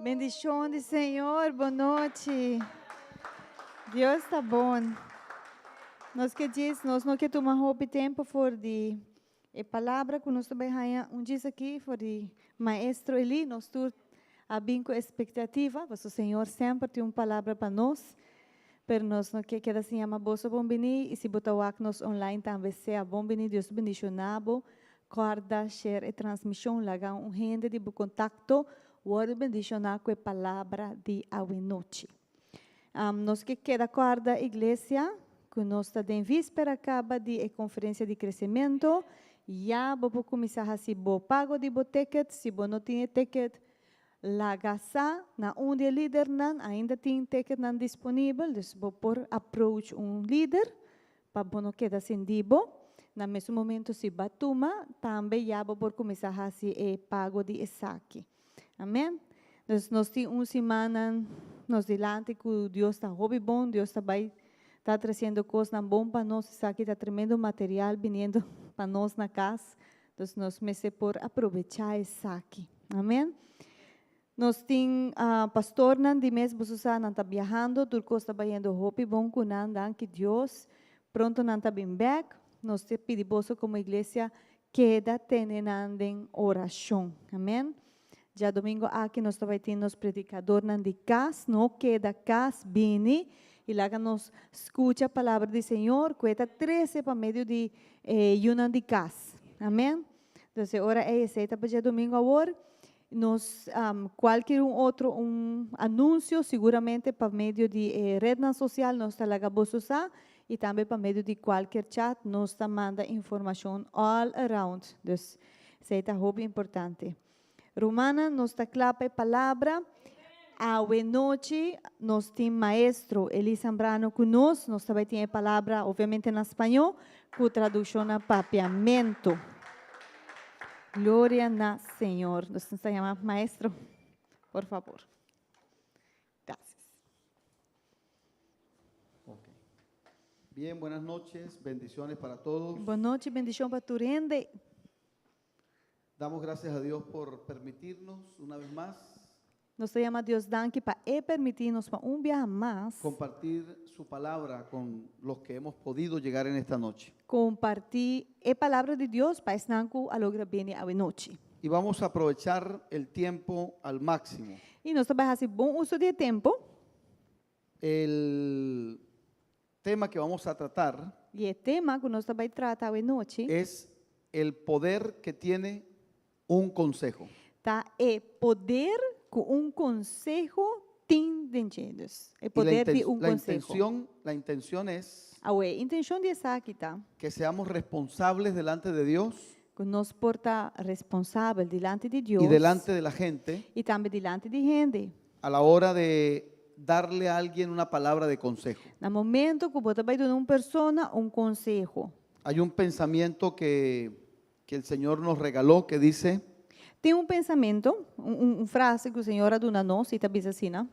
Bendishon di Señor, bon nochi. Dios ta bon. Nos ke djis, nos no ke tuma hopi tempu for di e palabra ku nos ta bai haña un djis aki for di Maestro Eli. Nos tur a bin ku espektativa, pasobra Señor semper tin un palabra pa nos. Pero nos no ke keda sin yama boso bon bini, i si bo ta wak nos online tambe sea bon bini. Dios bendishoná bo. Kòrda share e transmishon, laga un hende di bo kontakto wòrdu bendishoná ku e palabra di awenochi. Nos ke keda kòrda iglesia ku nos ta den víspera kaba di e konferensia di kresementu. Ya bo por kuminsá hasi bo pago di bo ticket. Si bo no tin e ticket, laga sa na un di e lidernan. Ainda tin ticketnan disponibel, dus bo por approach un lider pa bo no keda sin di bo. Na mesun momento si ba tuma, tambe ya bo por kuminsá hasi e pago di esaki. Amen. Dus nos tin un simannan nos dilanti ku Dios ta hopi bon, Dios ta bai ta tresiendo kosnan bon pa nos, esaki ta tremendo material biniendo pa nos na kas, dus nos mester por aprovechá esaki. Amen. Nos tin pastornan di mes boso sa nan ta biahando, tur kos ta bayendo hopi bon ku nan, danki Dios. Pronto nan ta bin bek. Nos ta pidi boso komo iglesia keda tene nan den orashon. Amen. Djadomingo aki nos ta bai tin nos predikadornan di kas, no keda kas, bini i laga nos skucha palabra di Señor ku e ta trese pa medio di e yunan di kas. Amen. Entonces e ora ei esei ta pa djadomingo awor. Nos cualkier un otro un anuncio siguramente pa medio di e rednan social nos ta laga boso sa y tambe pa medio di cualkier chat nos ta manda informacion all around. Dus esey ta hopi importante. Rumannan nos ta cla pa e palabra. Awe nochi nos tin maestro Eli Zambrano cu nos. Nos ta bay tin e palabra obviamente na spaño cu traduccion na papiamento. Gloria na Señor. Nos ta yama maestro, por favor. Gracias. Okay. Bien, buenas noches, bendiciones para todos. Bon nochi, bendicion pa tur hende. Damos gracias a Dios por permitirnos una vez más Nos ta yama Dios danki pa e permití nos pa un biaha mas. Compartir su palabra con los que hemos podido llegar en esta noche. Compartí e palabra di Dios pa esnan cu a logra bini awe nochi. Y vamos a aprovechar el tiempo al máximo. Y nos ta bai haci bon uso di e tempo. El tema que vamos a tratar. Y e tema cu nos ta bai trata awe nochi. Es el poder que tiene un conseho. Ta e poder cu un conseho tin den dje. Dus, e poder di un La conseho. Intención, la intención es. Awe, e intencion di esaki ta. Que seamos responsables delante de Dios. Cu nos por ta responsabel dilanti di Dios. Y delante de la gente. Y tambe dilanti di hende. A la hora de darle a alguien una palabra de consejo. Na momento cu bo ta bay duna un persona un conseho. Hay un pensamiento que que el Señor nos regaló que dice. Tin un pensamento, un frase cu Señor a duna nos y ta bisa asina.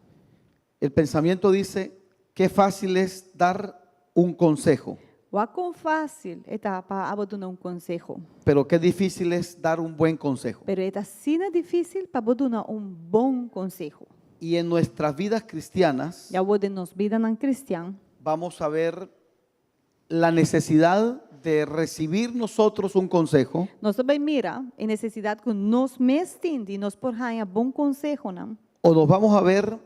El pensamiento dice, Qué fácil es dar un consejo. Wak con fácil e ta pa abo duna un conseho. Pero qué difícil es dar un buen consejo. Pero e ta asina difícil pa bo duna un bon conseho. Y en nuestras vidas cristianas. Y awor den nos bidanan cristian. Vamos a ver la necesidad de recibir nosotros un consejo. Nos ta bai mira e necesidad cu nos mes tin di nos por haña bon consehonan. O nos vamos a ver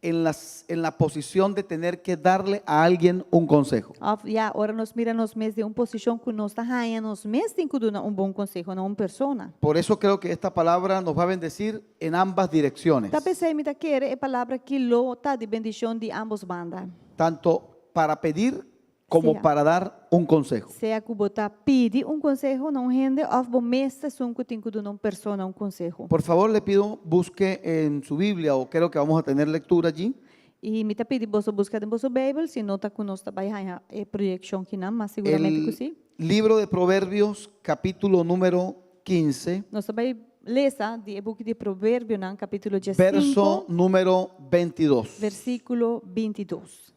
en las en la posición de tener que darle a alguien un consejo. Of ya, ora nos mira nos mes den un posicion cu nos ta haña nos mes tin cu duna un bon conseho na un persona. Por eso creo que esta palabra nos va a bendecir en ambas direcciones. Ta p'esei mi ta kere e palabra aki lo ta di bendicion di ambos banda. Tanto para pedir como Sea. para dar un consejo. Sea ku bo ta pidi un konseho na un hende òf bo mes ta esun ku tin ku duna un persona un konseho. Por favor le pido busque en su Biblia o creo que vamos a tener lectura allí. I mi ta pidi boso buska den boso Beibel, si no ta ku nos ta bai haña e proyekshon kinan, mas siguramente ku El si. libro de Proverbios capítulo número 15. Nos ta bai lesa di e buki di Proverbionan capítulo Verso diesinku, número 22. versíkulo 22.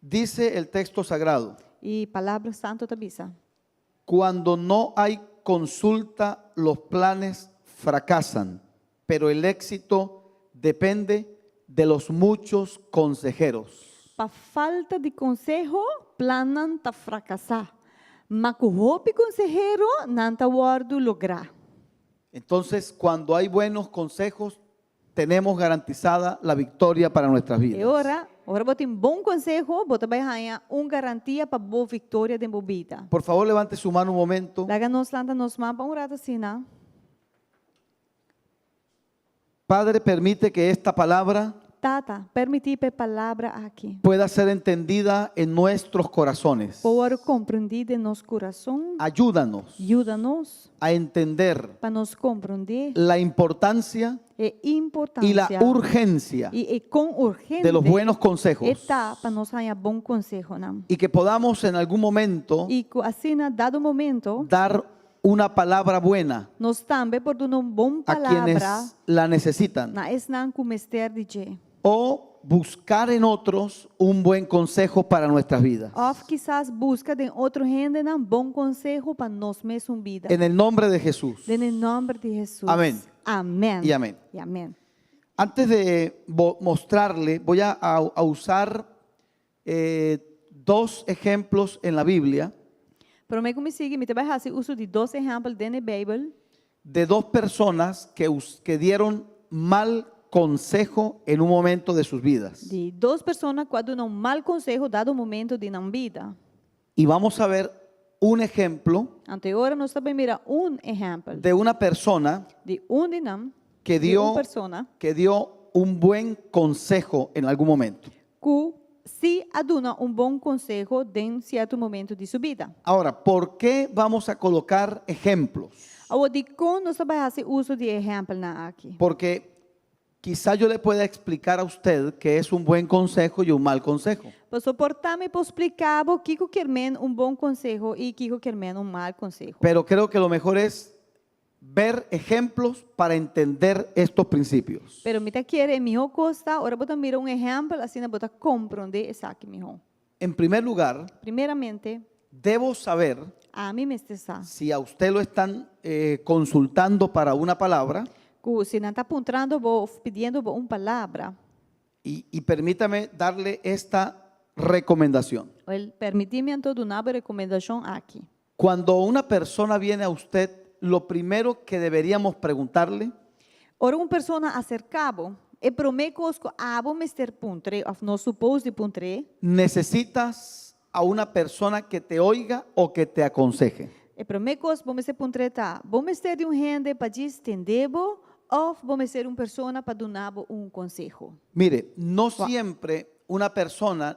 Dice el texto sagrado. E Palabra Santo ta bisa. Cuando no hay consulta los planes fracasan, pero el éxito depende de los muchos consejeros. Pa falta di konseho, plannan ta frakasá, ma ku hopi konsehero nan ta wòrdu lográ. Entonces, cuando hay buenos consejos, tenemos garantizada la victoria para nuestras E vidas. ora, ora bo tin bon konseho, bo ta bai haña un garantia pa bo viktoria den bo bida. Por favor, levante su mano un momento. Laga nos lanta nos man pa un ratu asina. Padre, permite que esta palabra Tata, permití pa e palabra aki pueda ser entendida en nuestros corazones. por wòrdu komprendí den nos kurason. Ayúdanos Yuda nos a entender pa nos komprendé la importancia e y la importansia urgencia i e kon de los urgente buenos consejos e ta pa nos haña bon konsehonan. y que podamos en algún momento I ku asina dado momento dar una palabra buena nos tambe por duna un bon a palabra quienes la necesitan na esnan ku mester di dje. o buscar en otros un buen consejo para nuestras vidas. Òf kisas buska den otro hendenan bon konseho pa nos mesun bida. En el nombre de Jesús. Den e nòmber di Hesus. Amén. Amèn. Y amén. I amèn. Antes de mostrarle, voy a usar dos ejemplos en la Biblia Promé ku mi sigui, mi ta bai hasi uso di dos ehèmpel den e Beibel. de dos personas que dieron mal consejo en un momento de sus vidas. Di dos persona ku a duna un mal konseho dado momento di nan bida. Y vamos a ver un ejemplo Anto e ora nos ta bai mira un ehèmpel de una persona di un di nan, que di dio, un persona que dio un buen consejo en algún momento. ku sí a duna un bon konseho den sierto momento di su bida. Ahora, ¿por qué vamos a colocar ejemplos? Awor, dikon nos ta bai hasi uso di e ehèmpelnan aki? Porque quizá yo le pueda explicar a usted qué es un buen consejo y un mal consejo. Pasobra por ta mi por splika bo kiko kier men un bon konseho i kiko kier men un mal konseho. Pero creo que lo mejor es ver ejemplos para entender estos principios. Pero mi ta kere e mihó kos ta ora bo ta mira un ehèmpel asina bo ta komprondé esaki mihó. En primer lugar, Primeramente, debo saber ami mester sa si a usted lo están consultando para una palabra, ku si nan ta puntrando bo òf pidiendo bo un palabra. Y permítame darle esta recomendación. Wèl, permití mi anto duna bo e rekomendashon aki. Cuando una persona viene a usted, lo primero que deberíamos preguntarle Ora un persona aserká bo, e promé kos ku abo mester puntr'é òf nos supos di puntr'é, ¿Necesitas a una persona que te oiga o que te aconseje? E promé kos bo mester puntr'é ta, Bo mester di un hende pa djis tende bo òf bo mester un persona pa duna bo un konseho? Mire, no siempre una persona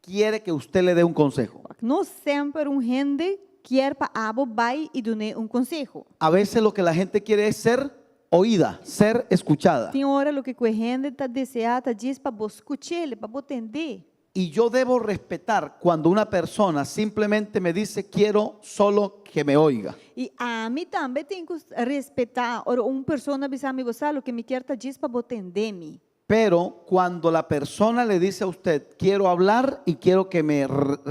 quiere que usted le dé un consejo. Wak, no semper un hende kier pa abo bai i dun'é un konseho. A veces lo que la gente quiere es ser oída, ser escuchada. Tin ora loke ku e hende ta deseá ta djis pa bo skuch'el, pa bo tend'é. Y yo debo respetar cuando una persona simplemente me dice quiero solo que me oiga. I ami tambe tin ku respetá ora un persona bisa mi, Bo sa loke mi kier ta djis pa bo tende mi. Pero cuando la persona le dice a usted quiero hablar y quiero que me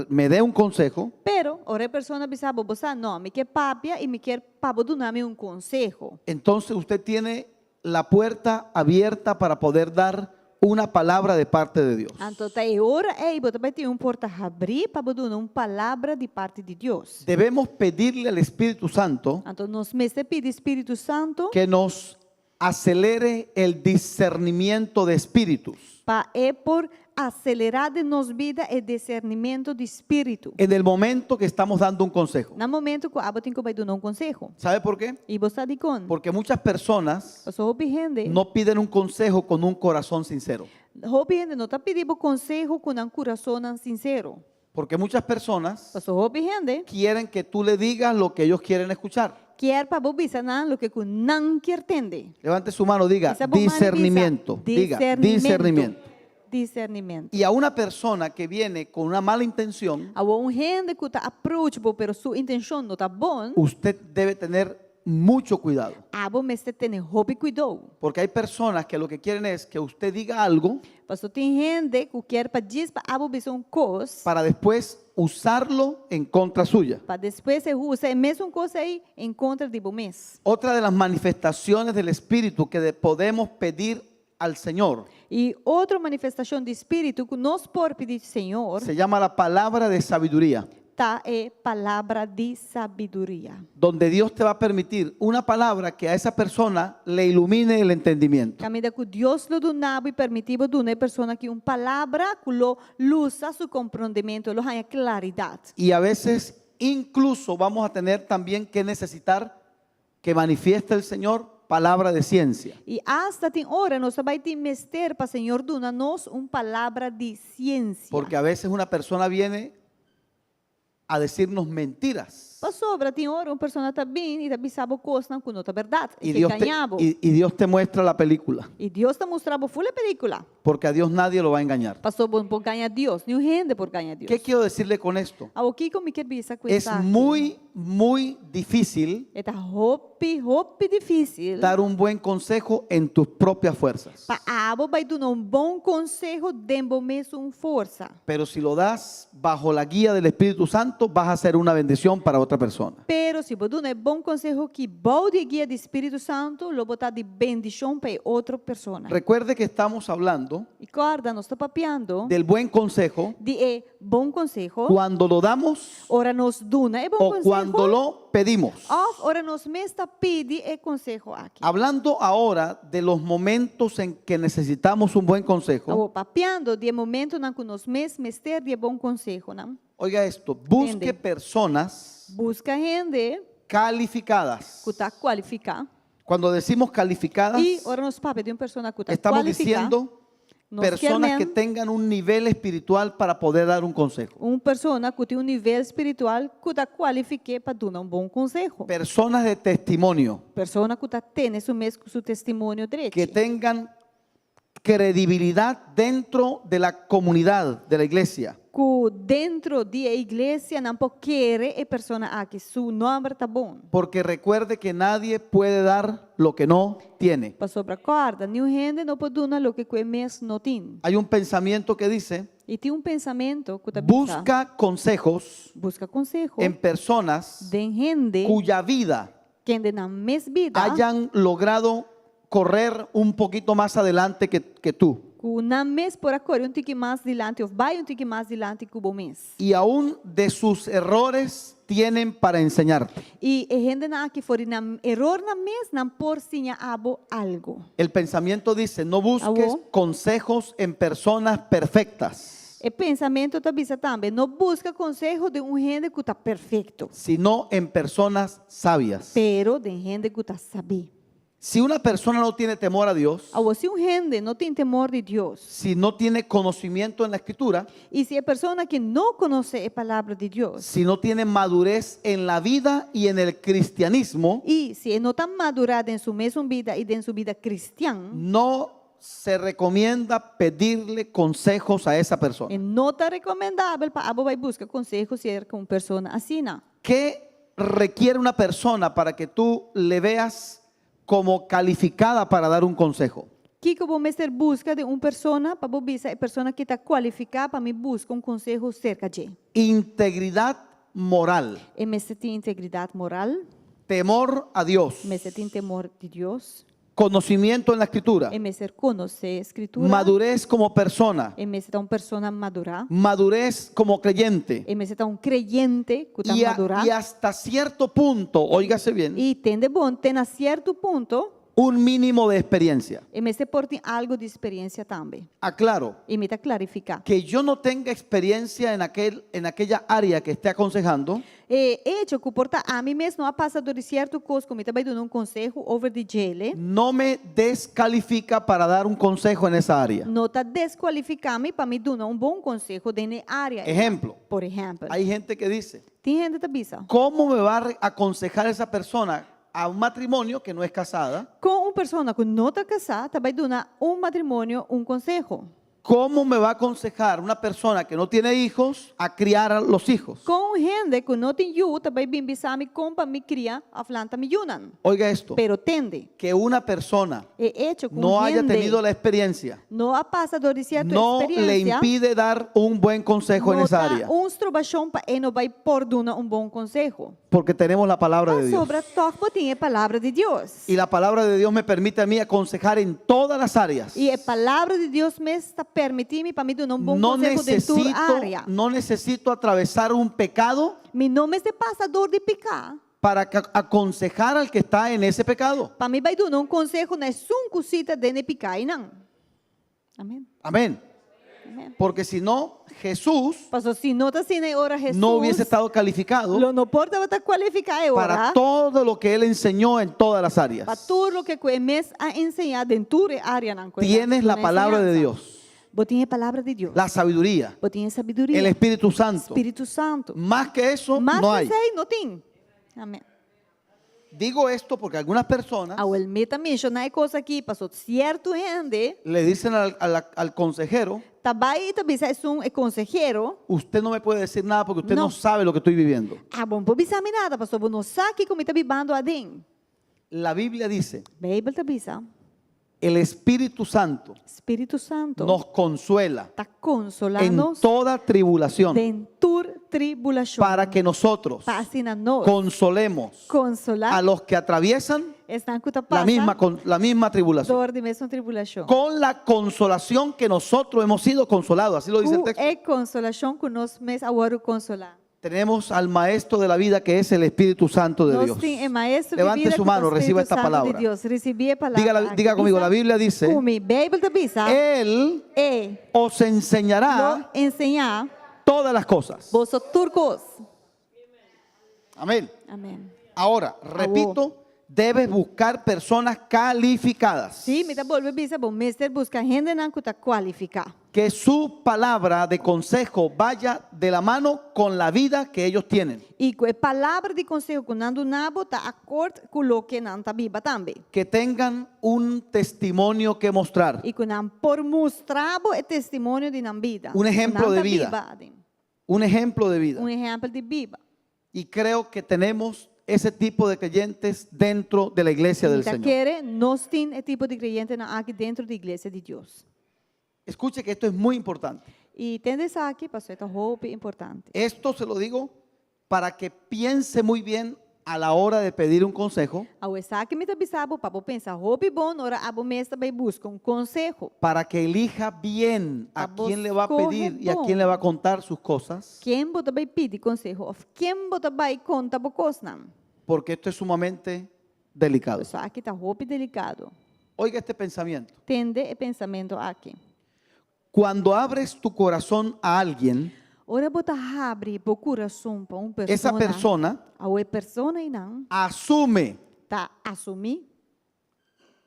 me dé un consejo. Pero ora e persona bisa bo, Bo sa, no, mi ke papia i mi kier pa bo duna mi un konseho. Entonces usted tiene la puerta abierta para poder dar una palabra de parte de Dios. Anto ta e ora ei bo ta bai tin un porta habrí pa bo duna un palabra di parti di Dios. Debemos pedirle al Espíritu Santo Anto nos mester pidi Spiritu Santu que nos acelere el discernimiento de espíritus. Pa e por aselerá den nos bida e disernimentu di spiritu. En el momento que estamos dando un consejo. Na momento ku abo tin ku bai duna un konseho. Sabe por qué? I bo sa dikon? Porque muchas personas Pasobra hopi hende. no piden un consejo con un corazón sincero. Hopi hende no ta pidi bo konseho ku nan kurasonnan sinsero. Porque muchas personas Pasobra hopi hende. quieren que tú le digas lo que ellos quieren escuchar. Kier pa bo bisa nan loke ku nan kier tende. Levante su mano, diga, Bisa bo man i bisa, discernimiento. Diga, discernimiento. Discernimiento. Y a una persona que viene con una mala intención, Awor un hende ku ta approach bo pero su intenshon no ta bon, usted debe tener mucho cuidado. Abo mester tene hopi kuidou. Porque hay personas que lo que quieren es que usted diga algo Paso tin hende ku kier pa djis pa abo bisa un kos, para después usarlo en contra suya. pa despues e usa e mesun kos ei en kontra di bo mes. Otra de las manifestaciones del Espíritu que podemos pedir al Señor I otro manifestashon di Spiritu ku nos por pidi Señor se llama la palabra de sabiduría, ta e palabra di sabiduria. Donde Dios te va a permitir una palabra que a esa persona le ilumine el entendimiento. Kaminda ku Dios lo duna bo i permití bo duna e persona aki un palabra ku lo lusa su komprondementu, lo haña klaridat. Y a veces incluso vamos a tener también que necesitar que manifieste el Señor palabra de ciencia. I asta tin ora nos ta bai tin mester pa Señor duna nos un palabra di siensia. Porque a veces una persona viene a decirnos mentiras. Pasobra tin ora un persona ta bin i ta bisa bo kosnan ku no ta bèrdat, e Y ke Dios, te, gaña bo. y Dios te muestra la película. I Dios ta mustra bo ful e pelíkula. Porque a Dios nadie lo va a engañar. Pasobra bo no por gaña Dios, niun hende por gaña Dios. ¿Qué quiero decirle con esto? Awor kiko mi kier bisa ku Es esaki? muy, muy difícil E ta hopi, hopi difísil dar un buen consejo en tus propias fuerzas. pa abo bai duna un bon konseho den bo mesun forsa. Pero si lo das bajo la guía del Espíritu Santo, vas a ser una bendición para otra persona. Pero si bo duna e bon konseho ki bou di e guia di Spiritu Santu, lo bo ta di bendishon pa e otro persona. Recuerde que estamos hablando I kòrda, nos ta papiando del buen consejo di e bon konseho cuando lo damos ora nos duna e bon o cuando konseho lo pedimos. òf ora nos mes ta pidi e konseho aki. Hablando ahora de los momentos en que necesitamos un buen consejo, Awor, papiando di e momentonan ku nos mes mester di e bon konsehonan. oiga esto, busque Tende. personas Buska hende calificadas. ku ta kualifiká. Cuando decimos calificadas, I ora nos papia di un persona ku ta estamos kualifiká, diciendo nos kier personas que men tengan un nivel espiritual para poder dar un consejo. un persona ku tin un nivel spiritual ku ta kualifik'é pa duna un bon konseho. Personas de testimonio Persona ku ta tene su mes ku su testimonio drechi. que tengan credibilidad dentro de la comunidad de la iglesia. Ku dentro di e iglesia nan por kere e persona aki, su nòmber ta bon. Porque recuerde que nadie puede dar lo que no tiene. Pasobra kòrda, niun hende no por duna loke ku e mes no tin. Hay un pensamiento que dice, I tin un pensamentu ku ta bisa, busca consejos Buska konseho en personas den hende cuya vida kende nan mes bida hayan logrado correr un poquito más adelante que, que tú. ku nan mes por a kore un tiki mas dilanti òf bai un tiki mas dilanti ku bo mes. Y aún de sus errores tienen para enseñarte. I e hendenan aki for di nan erornan mes nan por siña abo algu. El pensamiento dice, no busques Awo. consejos en personas perfectas, E pensamentu ta bisa tambe, no buska konseho den un hende ku ta perfekto, sino en personas sabias. pero den hende ku ta sabí. Si una persona no tiene temor a Dios, Awor, si un hende no tin temor di Dios, si no tiene conocimiento en la escritura, i si e persona ki no konosé e Palabra di Dios, si no tiene madurez en la vida y en el cristianismo, i si e no ta madurá den su mesun bida i den su bida kristian, no se recomienda pedirle consejos a esa persona. e no ta rekomendabel pa abo bai buska konseho serka un persona asina. ¿Qué requiere una persona para que tú le veas como calificada para dar un consejo? Kiko bo mester buska den un persona pa bo bisa e persona ki ta kualifiká pa mi buska un konseho serka dje? Integridad moral, E mester tin integridat moral, temor a Dios, mester tin temor di Dios, conocimiento en la escritura, e mester konosé Skritura, madurez como persona, e mester ta un persona madurá, madurez como creyente. e mester ta un kreyente ku ta Y, a- madurá. y hasta cierto punto, óigase bien, I tende bon, te na sierto punto, un mínimo de experiencia. e mester por tin algu di eksperensia tambe. Aclaro, I mi ta klarifiká. que yo no tenga experiencia en, aquel, en aquella área que esté aconsejando, E echo ku por ta ami mes no a pasa dor di sierto kos ku mi ta bai duna un konseho over di djele, no me descalifica para dar un consejo en esa área. no ta deskualifiká mi pa mi duna un bon konseho den e área ei. Ejemplo, Por ehèmpel, hay gente que dice, tin hende ta bisa, ¿cómo me va a re- aconsejar esa persona a un matrimonio que no es casada? Kon un persona ku no ta kasá ta bai duna un matrimonio un konseho? ¿Cómo me va a aconsejar una persona que no tiene hijos a criar a los hijos? Kon un hende ku no tin yu ta bai bin bisa mi kon pa mi kria òf lanta mi yunan? Oiga esto, Pero tende, que una persona e echo ku no un haya hende tenido la experiencia no a pasa dor di sierto no le eksperensia, impide dar un buen consejo en no esa ta área. un strobashon pa e no bai por duna un bon konseho. Porque tenemos la palabra de Dios. Pasobra tòg bo tin e palabra di Dios. Y la palabra de Dios me permite a mí aconsejar en todas las áreas. I e palabra di Dios mes ta permití mi pa mi duna un bon No konseho den tur necesito, área. no necesito atravesar un pecado Mi no mester pasa dor di piká para aconsejar al que está en ese pecado. pa mi bai duna un konseho na esun ku si ta den e piká einan. Amèn. Amén. Amèn. Porque si no, Jesús Paso si no ta asina e ora Hesus no hubiese estado calificado lo no por tabata kualifiká e para ora todo lo que él enseñó en todas las áreas. pa tur loke ku e mes a enseñá den tur e áreanan ku e Tienes la duna palabra de enseñansa. Dios, Bo tin e palabra di Dios. la sabiduría, Bo tin e sabiduria. el Espíritu Santo. Spiritu Santu. Más que eso, Mas no hay. esei no tin. Amèn. Digo esto porque algunas personas Awel mi ta menshoná e kos aki pasobra sierto hende le dicen al consejero, ta bai i ta bisa esun e konsehero, Usted no me puede decir nada porque usted no, No. sabe lo que estoy viviendo. Abo no por bisa mi nada pasobra bo no sa kiko mi ta bibando aden. La Biblia dice, Beibel ta bisa, el Espíritu Santo Spiritu Santu nos consuela ta konsolá en nos toda tribulación den tur tribulashon, para que nosotros pa asina nos consolemos konsolá a los que atraviesan esnan ku ta la pasa misma, la misma tribulación. dor di mesun tribulashon. Con la consolación que nosotros hemos sido consolados, así lo dice el Ku texto. e konsolashon ku nos mes a wòrdu konsolá. Tenemos al maestro de la vida que es el Espíritu Santo de Nos Dios. tin e maestro di Levante bida su ku ta mano, reciba Spiritu esta Santu di palabra. Dios. Risibí e palabra Diga, aki. diga conmigo, Bisa la Biblia dice, ku mi. Beibel ta bisa, Él E os enseñará lo enseñá todas las cosas. boso tur kos. Amén. Amén. Ahora, repito, debes buscar personas calificadas. Sí, mi ta bolbe bisa, bo mester buska hendenan ku ta kualifiká. Que su palabra de consejo vaya de la mano con la vida que ellos tienen. I ku e palabra di konseho ku nan duna bo ta akord ku loke nan ta biba tambe. Que tengan un testimonio que mostrar. I ku nan por mustra bo e testimonio di nan bida. Un ehemplo Ku nan de ta vida. biba aden. Un ejemplo de vida. Un ehèmpel di biba. Y creo que tenemos ese tipo de creyentes dentro de la iglesia del Mi ta Señor. kere nos tin e tipo di kreyentenan aki dentro di iglesia di Dios. Escuche que esto es muy importante. I tende esaki pasobra e ta hopi importante. Esto se lo digo para que piense muy bien a la hora de pedir un consejo, Awe esaki mi ta bisa bo pa bo pensa hopi bon ora abo mes ta bai buska un konseho. para que elija bien a Pa bo quién le va a skohe pedir y a bon. quién le va a contar sus cosas, Ken bo ta bai pidi konseho òf ken bo ta bai konta bo kosnan. porque esto es sumamente delicado. Esaki ta hopi delikado. Oiga este pensamiento. Tende e pensamentu aki. Cuando abres tu corazón a alguien, Ora bo ta habri bo kurason pa un persona, esa persona awe e persona einan asume ta asumí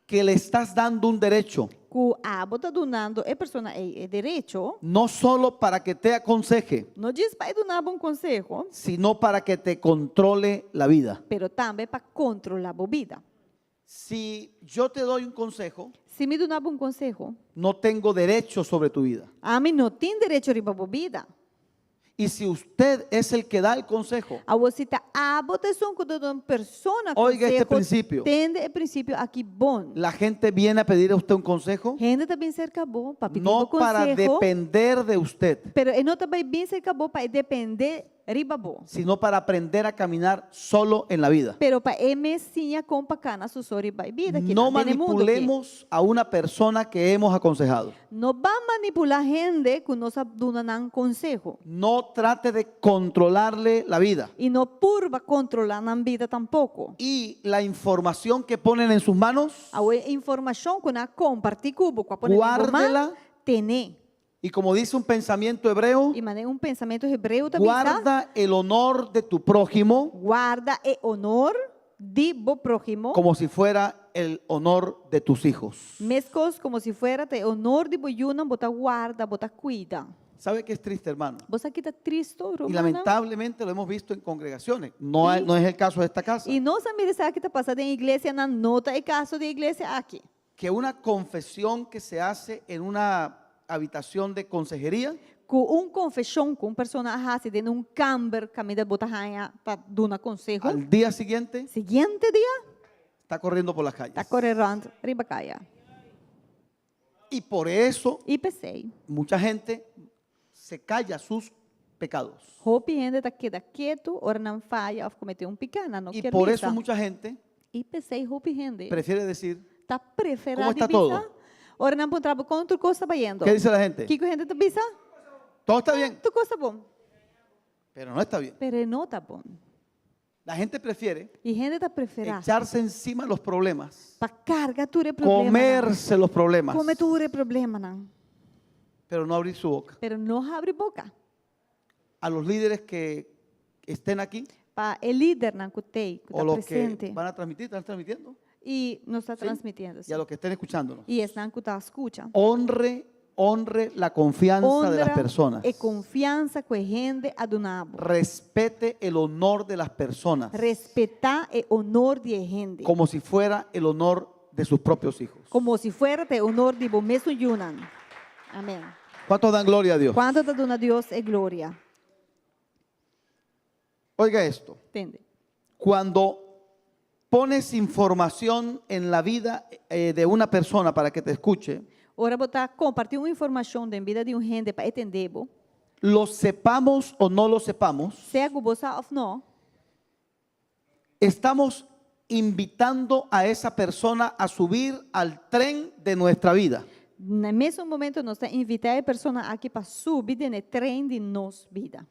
que le estás dando un derecho, ku abo ta dunando e persona ei e derecho, no solo para que te aconseje, no djis pa e duna bo un konseho, sino para que te controle la vida. pero tambe pa kontrolá bo bida. Si yo te doy un consejo, Si mi duna bo un konseho, no tengo derecho sobre tu vida. ami no tin derecho riba bo bida. Y si usted es el que da el consejo, Awor si ta abo ta esun ku ta duna un persona Oiga este konseho, principio. tende e prinsipio aki bon. la gente viene a pedir a usted un consejo, Hende ta bin serka bo pa pidi no bo para konseho, depender de usted, pero e no ta bai bin serka bo pa e depende riba bo, sino para aprender a caminar solo en la vida. pero pa e mes siña kon pa kana su so riba e bida No kinan den e mundu aki. manipulemos a una persona que hemos aconsejado. No ban manipulá hende ku nos a duna nan konseho. No trate de controlarle la vida. I no purba kontrolá nan bida tampoko. Y la información que ponen en sus manos, Awe e informashon ku nan a kompartí ku bo, ku a pone den bo man, guárdela. tene. Y como dice un pensamiento hebreo, I manera un pensamentu hebreo ta bisa, guarda el honor de tu prójimo Guarda e honor di bo próhimo, como si fuera el honor de tus hijos. meskos komo si fuera ta e honor di bo yunan bo ta guarda, bo ta kuida. ¿Sabe qué es triste, hermano? Bo sa ki ta tristo, Y rumannan? lamentablemente lo hemos visto en congregaciones. No, Y no es el caso de esta casa. I nos a mira esaki ta pasa den iglesianan, no ta e kaso di e iglesia aki. Que una confesión que se hace en una habitación de consejería Ku un konfeshon ku un persona a hasi den un kamber kaminda bo ta haña pa duna konseho, al día siguiente siguiente dia está corriendo por las calles. ta kore rònt riba kaya. Y por eso I p'esei mucha gente se calla sus pecados. Hopi hende ta keda ketu ora nan faya òf kometé un piká, nan no Y kier por bisa. eso mucha gente I p'esei hopi hende prefiere decir, ta preferá ¿Cómo di está bisa. todo? Ora nan puntra bo kon tur kos ta bayendo. ¿qué dice la gente? Kiko hende ta bisa? Todo está bien, Tur kos ta bon. pero no está bien. Pero e no ta bon. La gente prefiere I hende ta preferá echarse encima los problemas, pa karga tur e problemanan. comerse los problemas, Kome tur e problemanan. pero no abrir su boca. Pero no habri boka. A los líderes que estén aquí Pa e lidernan ku t'ei, ku o ta los que presente. van a transmitir, están transmitiendo, I nos ta ¿sí? transmitiendo. Y a los que estén escuchándonos. I esnan ku ta skucha. Honre, honre la confianza de las Honra personas. e konfiansa ku e hende a duna bo. Respete el honor de las personas Respetá e honor di e hende. como si fuera el honor de sus propios hijos. Komo si fuera ta e honor di bo mesun yunan. Amèn. ¿Cuántos dan gloria a Dios? Kuantu ta duna Dios e gloria? Oiga esto. Tende. Cuando pones información en la vida de una persona para que te escuche, Ora bo ta kompartí un informashon den bida di un hende pa e tende bo, lo sepamos o no lo sepamos, sea ku bo sa òf no, estamos invitando a esa persona a subir al tren de nuestra vida. na e mesun momento nos ta invitá e persona aki pa subi den e tren di nos bida.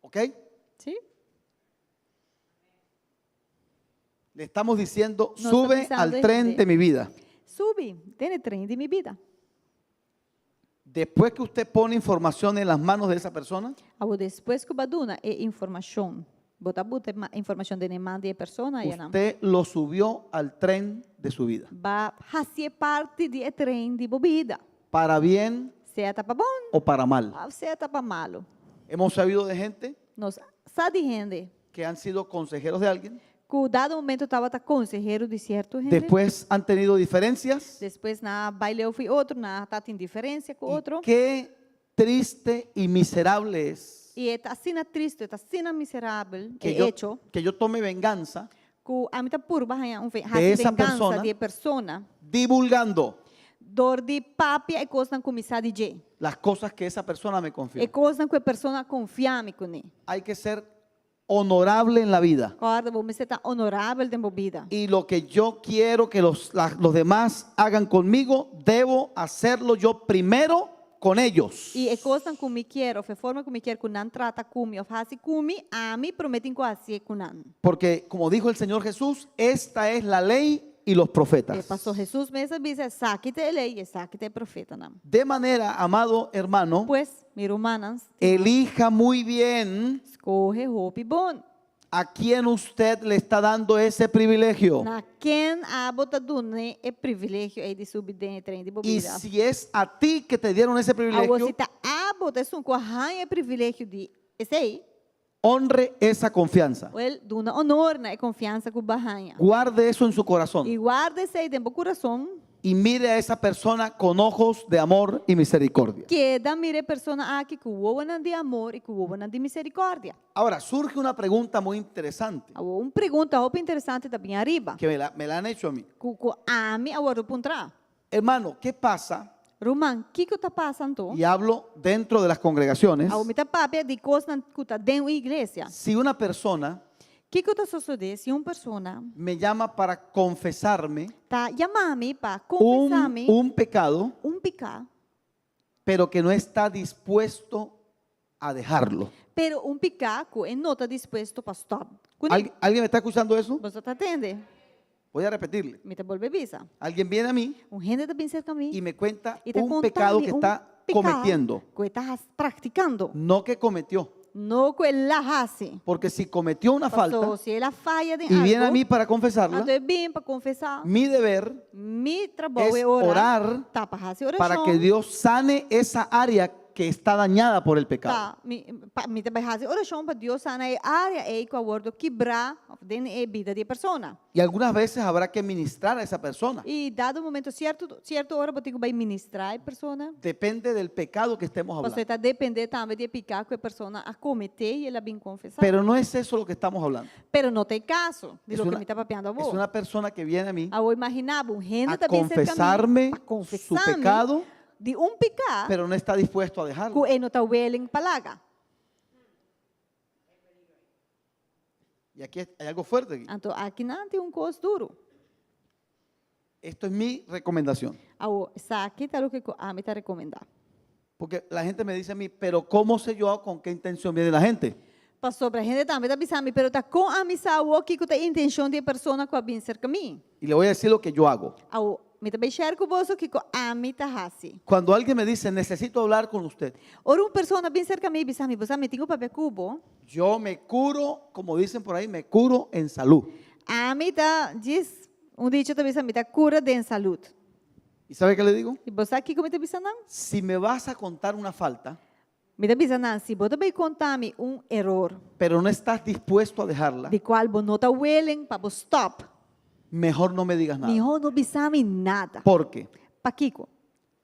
¿Ok? Sí? Le estamos diciendo, Nos está sube pisando al tren gente. de mi vida. Subi den e tren di mi bida. Después que usted pone información en las manos de esa persona, Awor despues ku bo a duna e informashon, bo ta buta e informashon den e man di e persona ya nan. usted lo subió al tren de su vida. B'a hasié parti di e tren di bo bida. Para bien Sea ta pa bon o para mal. òf sea ta pa malu. Hemos sabido de gente Nos sa di hende que han sido consejeros de alguien, ku dado momento tabata konsehero di sierto hende. después han tenido diferencias. Despues nan a bai leu fi otro, nan a tatin diferensia ku Y otro. qué triste y miserable es I e ta asina tristu, e ta asina miserabel que e yo, echo que yo tome venganza ku ami ta purba haña un de hasi esa vengansa persona di e persona divulgando dor di papia e kosnan ku mi sa di dje, las cosas que esa persona me confió. e kosnan ku e persona a konfia mi kuné. Hay que ser honorable en la vida. Kòrda, bo mester ta honorabel den bo bida. Y lo que yo quiero que los, la- los demás hagan conmigo, debo hacerlo yo primero con ellos. I e kosnan ku mi kier òf e forma ku mi kier ku nan trata ku mi òf hasi ku mi, ami promé tin ku hasié ku nan. Porque, como dijo el Señor Jesús, esta es la ley y los E profetas. pasó Hesus mes a bisa, Esaki ta e lei, esaki ta e profetanan. De manera, amado hermano, Pues, mi rumannan, elija muy bien skohe hopi bon. a quién usted le está dando ese privilegio. Na ken abo ta duna e privilegio ei di subi den e tren di bo Y bida. si es a ti que te dieron ese Awor privilegio, si ta abo ta esun ku a haña e privilegio di esei, honre esa confianza. wel, duna honor na e konfiansa ku bo a haña. Guarde eso en su corazón I warda esei den bo kurason. y mire a esa persona con ojos de amor y misericordia. Keda mira e persona aki ku wowonan di amor i ku wowonan di miserikòrdia. Ahora, surge una pregunta muy interesante Awor, un pregunta hopi interesante ta bin ariba, que me la, me la han hecho a mí. ku ku ami a wòrdu puntrá. Hermano, ¿qué pasa? Ruman, kiko ta pasa anto? Y hablo dentro de las congregaciones. Awor mi ta papia di kosnan ku ta den un iglesia. Si una persona Kiko ta sosodé si un persona me llama para confesarme ta yama mi pa konfesá un, mi un pecado, un piká, pero que no está dispuesto a dejarlo? pero un piká ku e no ta dispuesto pa stòp kuné? ¿Alguien, alguien me está escuchando eso? Boso ta tende? Voy a repetirle. Mi ta bolbe bisa. Alguien viene a mí Un hende ta bin serka mi y me cuenta i ta un konta pecado mi que un está piká cometiendo, ku e ta praktikando, no que cometió. no ku el a hasi. Porque si cometió una falta Paso si el a faya den y viene a algu, mí para confesarla, anto e bin pa konfesá. mi deber Mi trabou es e ora orar ta pa hasi para que orashon Dios sane esa área que está dañada por el pecado. Ta, mi, pa, mi ta bai hasi orashon pa Dios sana e área ei ku a wòrdu kibrá den e bida di e persona. Y algunas veces habrá que ministrar a esa persona. I dado momento sierto, sierto ora bo tin ku bai ministrá e persona. Depende del pecado que estemos Pasobra hablando. e ta dependé tambe di e piká ku e persona a kometé i el a bin konfesá. Pero no es eso lo que estamos hablando. Pero no ta e kaso di Es loke una, mi ta papiando es awor. una persona que viene a mí Awor imaginá bo, un hende a ta bin serka mi confesarme pa su konfesá mi pecado, di un piká pero no está dispuesto a dejarlo. ku e no ta willing pa laga. Y aquí hay algo fuerte aquí. Anto akinan tin un kos duru. Esto es mi recomendación. Awor, esaki ta loke ku ami ta rekomendá. Porque la gente me dice a mí, pero ¿cómo sé yo con qué intención viene la gente? Pasobra hende tambe ta bisa mi, pero ta kon ami sa awor kiko ta e intenshon di e persona ku a bin serka mi? Y le voy a decir lo que yo hago. Awor, mi ta bai share ku boso kiko ami ta hasi. Cuando alguien me dice, necesito hablar con usted, Ora un persona bin serka mi i bisa mi, Bo sa mi tin ku papia ku bo. yo me curo, como dicen por ahí, me curo en salud. Ami ta djis, un dicho ta bisa mi ta kura den salud. ¿Y sabe qué le digo? I bo sa kiko mi ta bisa nan? Si me vas a contar una falta, Mi ta bisa nan, si bo ta bai konta mi un eror pero no estás dispuesto a dejarla, di kual bo no ta willing pa bo stòp, mejor no me digas nada. mihó no bisa mi nada. Porque Pakiko?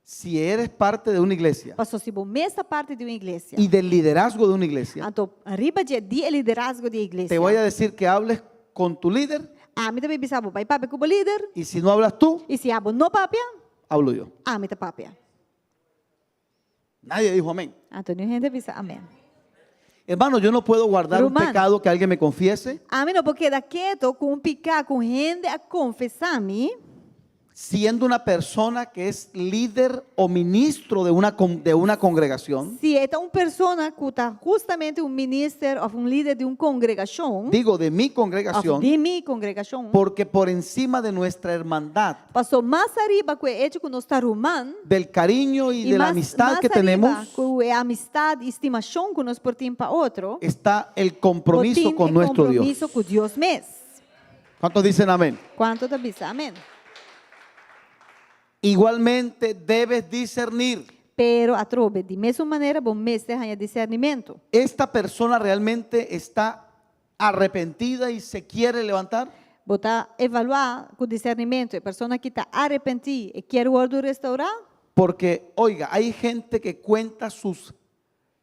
si eres parte de una iglesia Paso si bo mes ta parte di un iglesia, y del liderazgo de una iglesia, anto riba dje di e liderazgo di e te voy iglesia, a decir que hables con tu líder ami ta bai bisa bo bai papia ku bo lider, y si no hablas tú, i si abo no papia, hablo yo. ami ta papia. Nadie dijo amén. Anto niun hende a bisa amén. Hermano, yo no puedo guardar un Ruman. pecado que alguien me confiese Ami no por keda keto ku un piká ku un hende a konfesá mi, siendo una persona que es líder o ministro de una, de una congregación. Si e ta un persona ku ta hustamente un minister òf un lider di un kongregashon, Digo, de mi òf congregación, di mi kongregashon, porque por encima de nuestra hermandad, pasó mas ariba ku e echo ku nos ta ruman, del cariño y i de la mas, amistad mas que ariba tenemos, ku e amistat i stimashon ku nos por tin pa otro, está el por compromiso tin con e nuestro Dios. kompromiso ku Dios mes. ¿Cuántos dicen amén? Kuantu ta bisa amen? Igualmente debes discernir. Pero atrobe, di mesun manera bo mester haña disernimentu. ¿Esta persona realmente está arrepentida y se quiere levantar? Bo ta evaluá ku disernimentu e persona aki ta arepentí i kier wòrdu restourá? Porque, oiga, hay gente que cuenta sus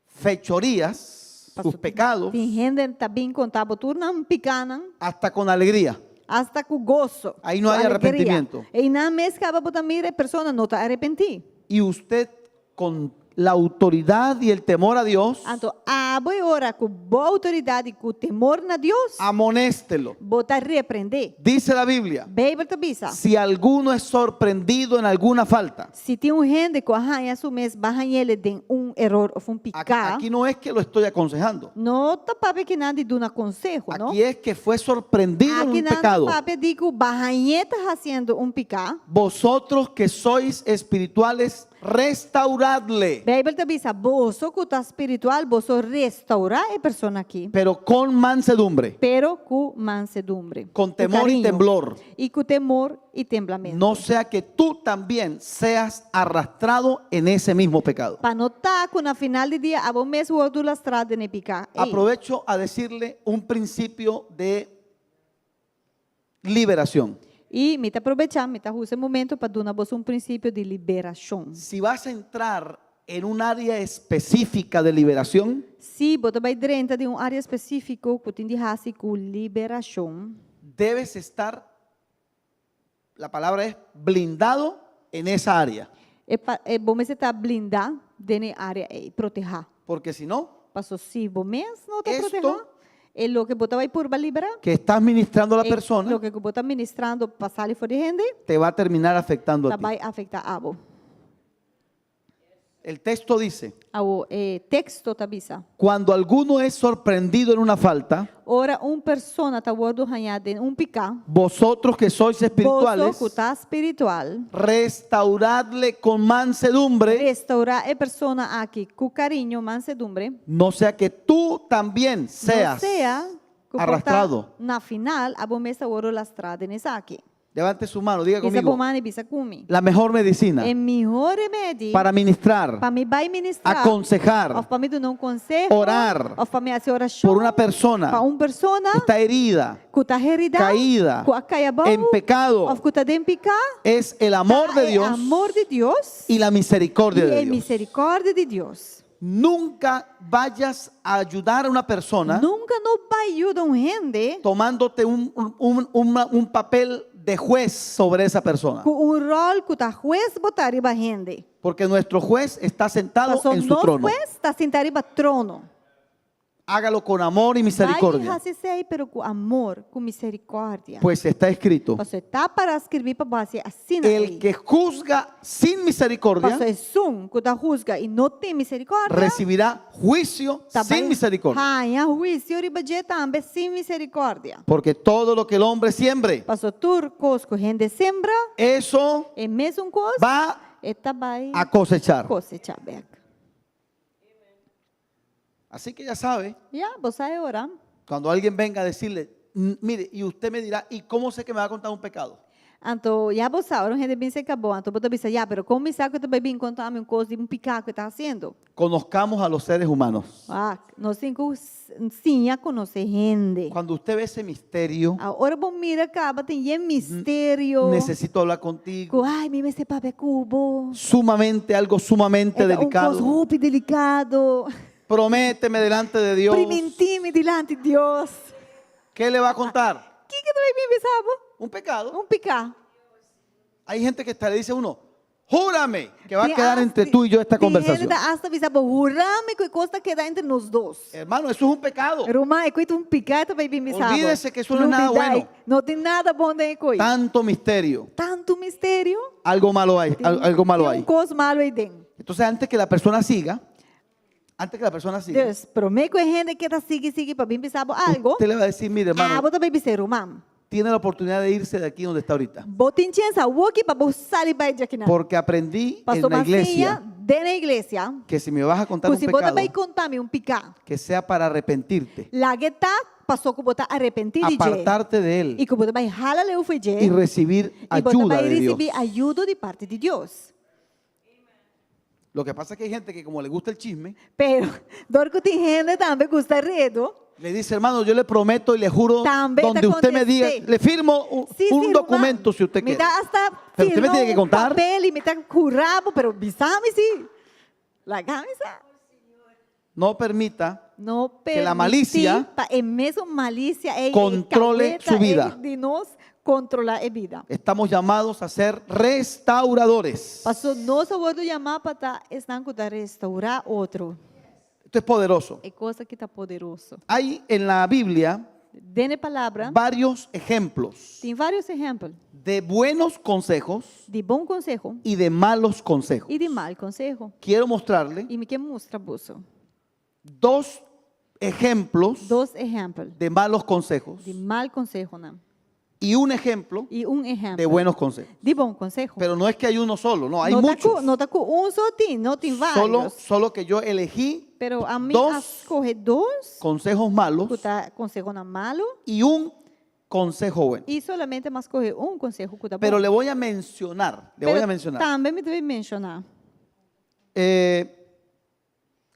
fechorías, sus pecados, Tin hende ta bin konta bo tur nan pikánan hasta con alegría. hasta ku goso, Ahí no ku hay alegria. arrepentimiento. Einan mes kaba bo ta mira e persona no ta arepentí. Y usted con la autoridad y el temor a Dios, Anto abo e ora ku bo outoridat i ku temor na Dios, amonéstelo. bo ta reprendé. Dice la Biblia, Beibel ta bisa, si alguno es sorprendido en alguna falta, Si tin un hende ku a haña su mes ba hañ'el den un eror òf un piká, aquí no es que lo estoy aconsejando, no ta papia kinan di duna konseho, no? aquí es que fue sorprendido en Aki un nan ta pecado. papia di ku ba hañ'é ta hasiendo un piká. Vosotros que sois espirituales, restauradle, Beibel ta bisa, Boso ku ta spiritual, boso restaurá e persona aki, pero con mansedumbre, pero ku mansedumbre, con ku temor y kariño, temblor. i ku temor i temblamentu. No sea que tú también seas arrastrado en ese mismo pecado. Pa no ta ku na final di dia abo mes wòrdu lastrá den e piká ei. Aprovecho a decirle un principio de liberación. I mi ta probechá, mi ta usa e momento pa duna boso un prinsipio di liberashon. Si vas a entrar en un área específica de liberación, Si bo ta bai drenta den un área spesífiko ku tin di hasi ku liberashon, debes estar, la palabra es blindado en esa área. e pa, e bo mester ta blindá den e área ei, protehá. Porque si no, Paso si bo mes no ta Esto protehá, e loke bo ta bai purba liberá, que estás ministrando a la e persona, loke ku bo ta ministrando pa sali for di hende, te va a terminar afectando a ta ti. bai afektá abo. El texto dice, Awo e teksto ta bisa. cuando alguno es sorprendido en una falta, Ora un persona ta wòrdu hañá den un piká, vosotros que sois espirituales, boso ku ta spiritual, restauradle con mansedumbre, restaurá e persona aki ku kariño, mansedumbre, no sea que tú también no seas sea ku por ta arrastrado. na final abo mes ta wòrdu lastrá den esaki. Levante su mano, diga Hisa conmigo. bo man i bisa ku mi. La mejor medicina E mihó remedi para ministrar, pa mi bai ministrá, aconsejar òf pa mi duna un konseho, orar òf pa mi hasi orashon por una persona pa un persona que está herida, ku ta heridá, caída, ku a kai abou, en pecado, òf ku ta den piká, es el amor de e Dios amor di Dios y la misericordia i de e Dios. miserikòrdia di Dios. Nunca vayas a ayudar a una persona Nunka no bai yuda un hende tomándote un papel de juez sobre esa persona. ku un ròl ku ta hues bo ta riba hende. Porque nuestro juez está sentado Pasobra en su nos trono. hues ta sintá riba trono. Hágalo con amor y Bai misericordia. hasi esei, pero ku amor, ku miserikòrdia. Pues está escrito, Pasobra ta pará skirbí pa bo hasi asina el ei. que juzga sin misericordia Pasobra esun ku ta husga i no tin miserikòrdia, recibirá juicio ta sin bai misericordia. haña huisio riba dje tambe sin miserikòrdia. Porque todo lo que el hombre siembre, Pasobra tur kos ku hende sembra, eso e mesun kos va e ta bai a cosechar. kosechá bèk. Así que ya sabe, Ya, bo sa e ora. cuando alguien venga a decirle, mire, y usted me dirá, ¿y cómo sé que me va a contar un pecado? Anto, ya bo sa, ora un hende bin serka bo, anto bo ta bisa, ya, pero kon mi sa ku e ta bai bin konta mi un kos di un piká ku e ta hasiendo? Conozcamos a los seres humanos. Wak, nos tin ku siña konosé hende. Cuando usted ve ese misterio, Ora bo mira kaba tin yen misterio. necesito hablar contigo. Ku, ai, mi mester papia ku bo. Sumamente, algo sumamente E ta un delicado. kos hopi delikado. Prométeme delante de Dios. Primintí mi dilanti Dios. ¿Qué le va a contar? Kiko ta bai bin bisa bo? Un pecado. Un piká. Hay gente que hasta le dice a uno, júrame que va a Tin quedar hasta- entre tú y yo esta tin hende conversación. ta hasta bisa bo, hurami ku e kos ta keda entre nos dos. Hermano, eso es un pecado. Ruman, e koi ta un piká ta bai bin bisa bo. Olvídese que eso no es nada Lubidá, bueno. No tin nada bon den e koi. Tanto misterio. Tantu misterio. Algo malo hay, algo malo Tin hay. un kos malo ei den. Entonces, antes que la persona siga, antes que la persona siga, Dus, promé ku e hende keda sigui sigui pa bin bisa bo algo, usted le va a decir, mire, hermano, abo ta bai bis'é, ruman, tiene la oportunidad de irse de aquí donde está ahorita. bo tin chèns awoki pa bo sali bai djakinan. Porque aprendí en Pasobra la m'a siña iglesia den e iglesia que si me vas a contar ku un si bo ta pecado, bai konta mi un piká, que sea para arrepentirte, lag'é ta paso ku bo ta arepentí di dje apartarte de él i ku bo ta bai hala leu fo'i dje y recibir i bo ta ayuda bai de Dios. risibí ayudo di parti di Dios. Lo que pasa es que hay gente que como le gusta el chisme, Pero, dor ku tin hende tambe gusta redo. le dice, hermano, yo le prometo y le juro, Tambe ta donde usted me diga, contesté. le firmo un, Sí, un sí, ruman. documento si usted Mi quiere. ta hasta Pero usted me firma tiene que un contar. papel y mi ta jura bo, pero bisami sí. Laga mi sa. No permita No que la permití malicia pa e mesun malicia ei, e controle kaweta su vida. ei di nos controla e bida. Estamos llamados a ser restauradores. Paso nos a wordo yamá pa ta esnan ku ta restaurá otro. Esto es poderoso. E kos aki ta poderoso. Hay en la Biblia Den e palabra varios ejemplos tin vários ehèmpel de buenos consejos di bon konseho y de malos consejos. i di mal konseho. Quiero mostrarle I mi ke mustra boso dos ejemplos dos ehèmpel de malos consejos di mal konsehonan y un ejemplo i un de ehèmpel buenos consejos. di bon konseho. Pero no es que hay uno solo, no, hay No ta muchos. ku, no ta ku un so tin, no tin Solo, vários. solo que yo elegí Pero ami dos a skohe dos consejos malos ku ta konsehonan malu y un consejo bueno. i solamente m'a skohe un konseho ku ta Pero bon. le voy a mencionar, le voy Pero a mencionar tambe mi debe menshoná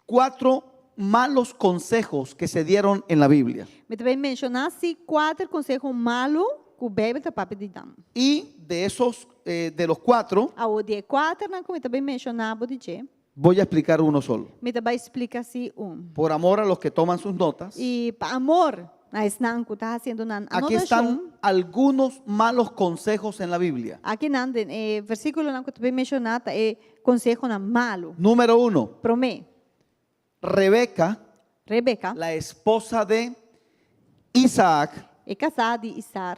cuatro malos consejos que se dieron en la Biblia. Mi ta bai menshoná si kuater konseho malu ku Beibel ta papia di nan. Y de esos, de los cuatro, Awor di e kuaternan ku mi ta bai menshoná bo di dje, voy a explicar uno solo. mi ta bai splika si un. Por amor a los que toman sus notas, I pa amor na esnan ku ta hasiendo nan aquí anotashon, están algunos malos consejos en la Biblia. akinan den e versíkulonan ku ta bai menshoná ta e konsehonan malu. Número uno, Promé, Rebeca, Rebeka, la esposa de Isaac, e kasá di Isar,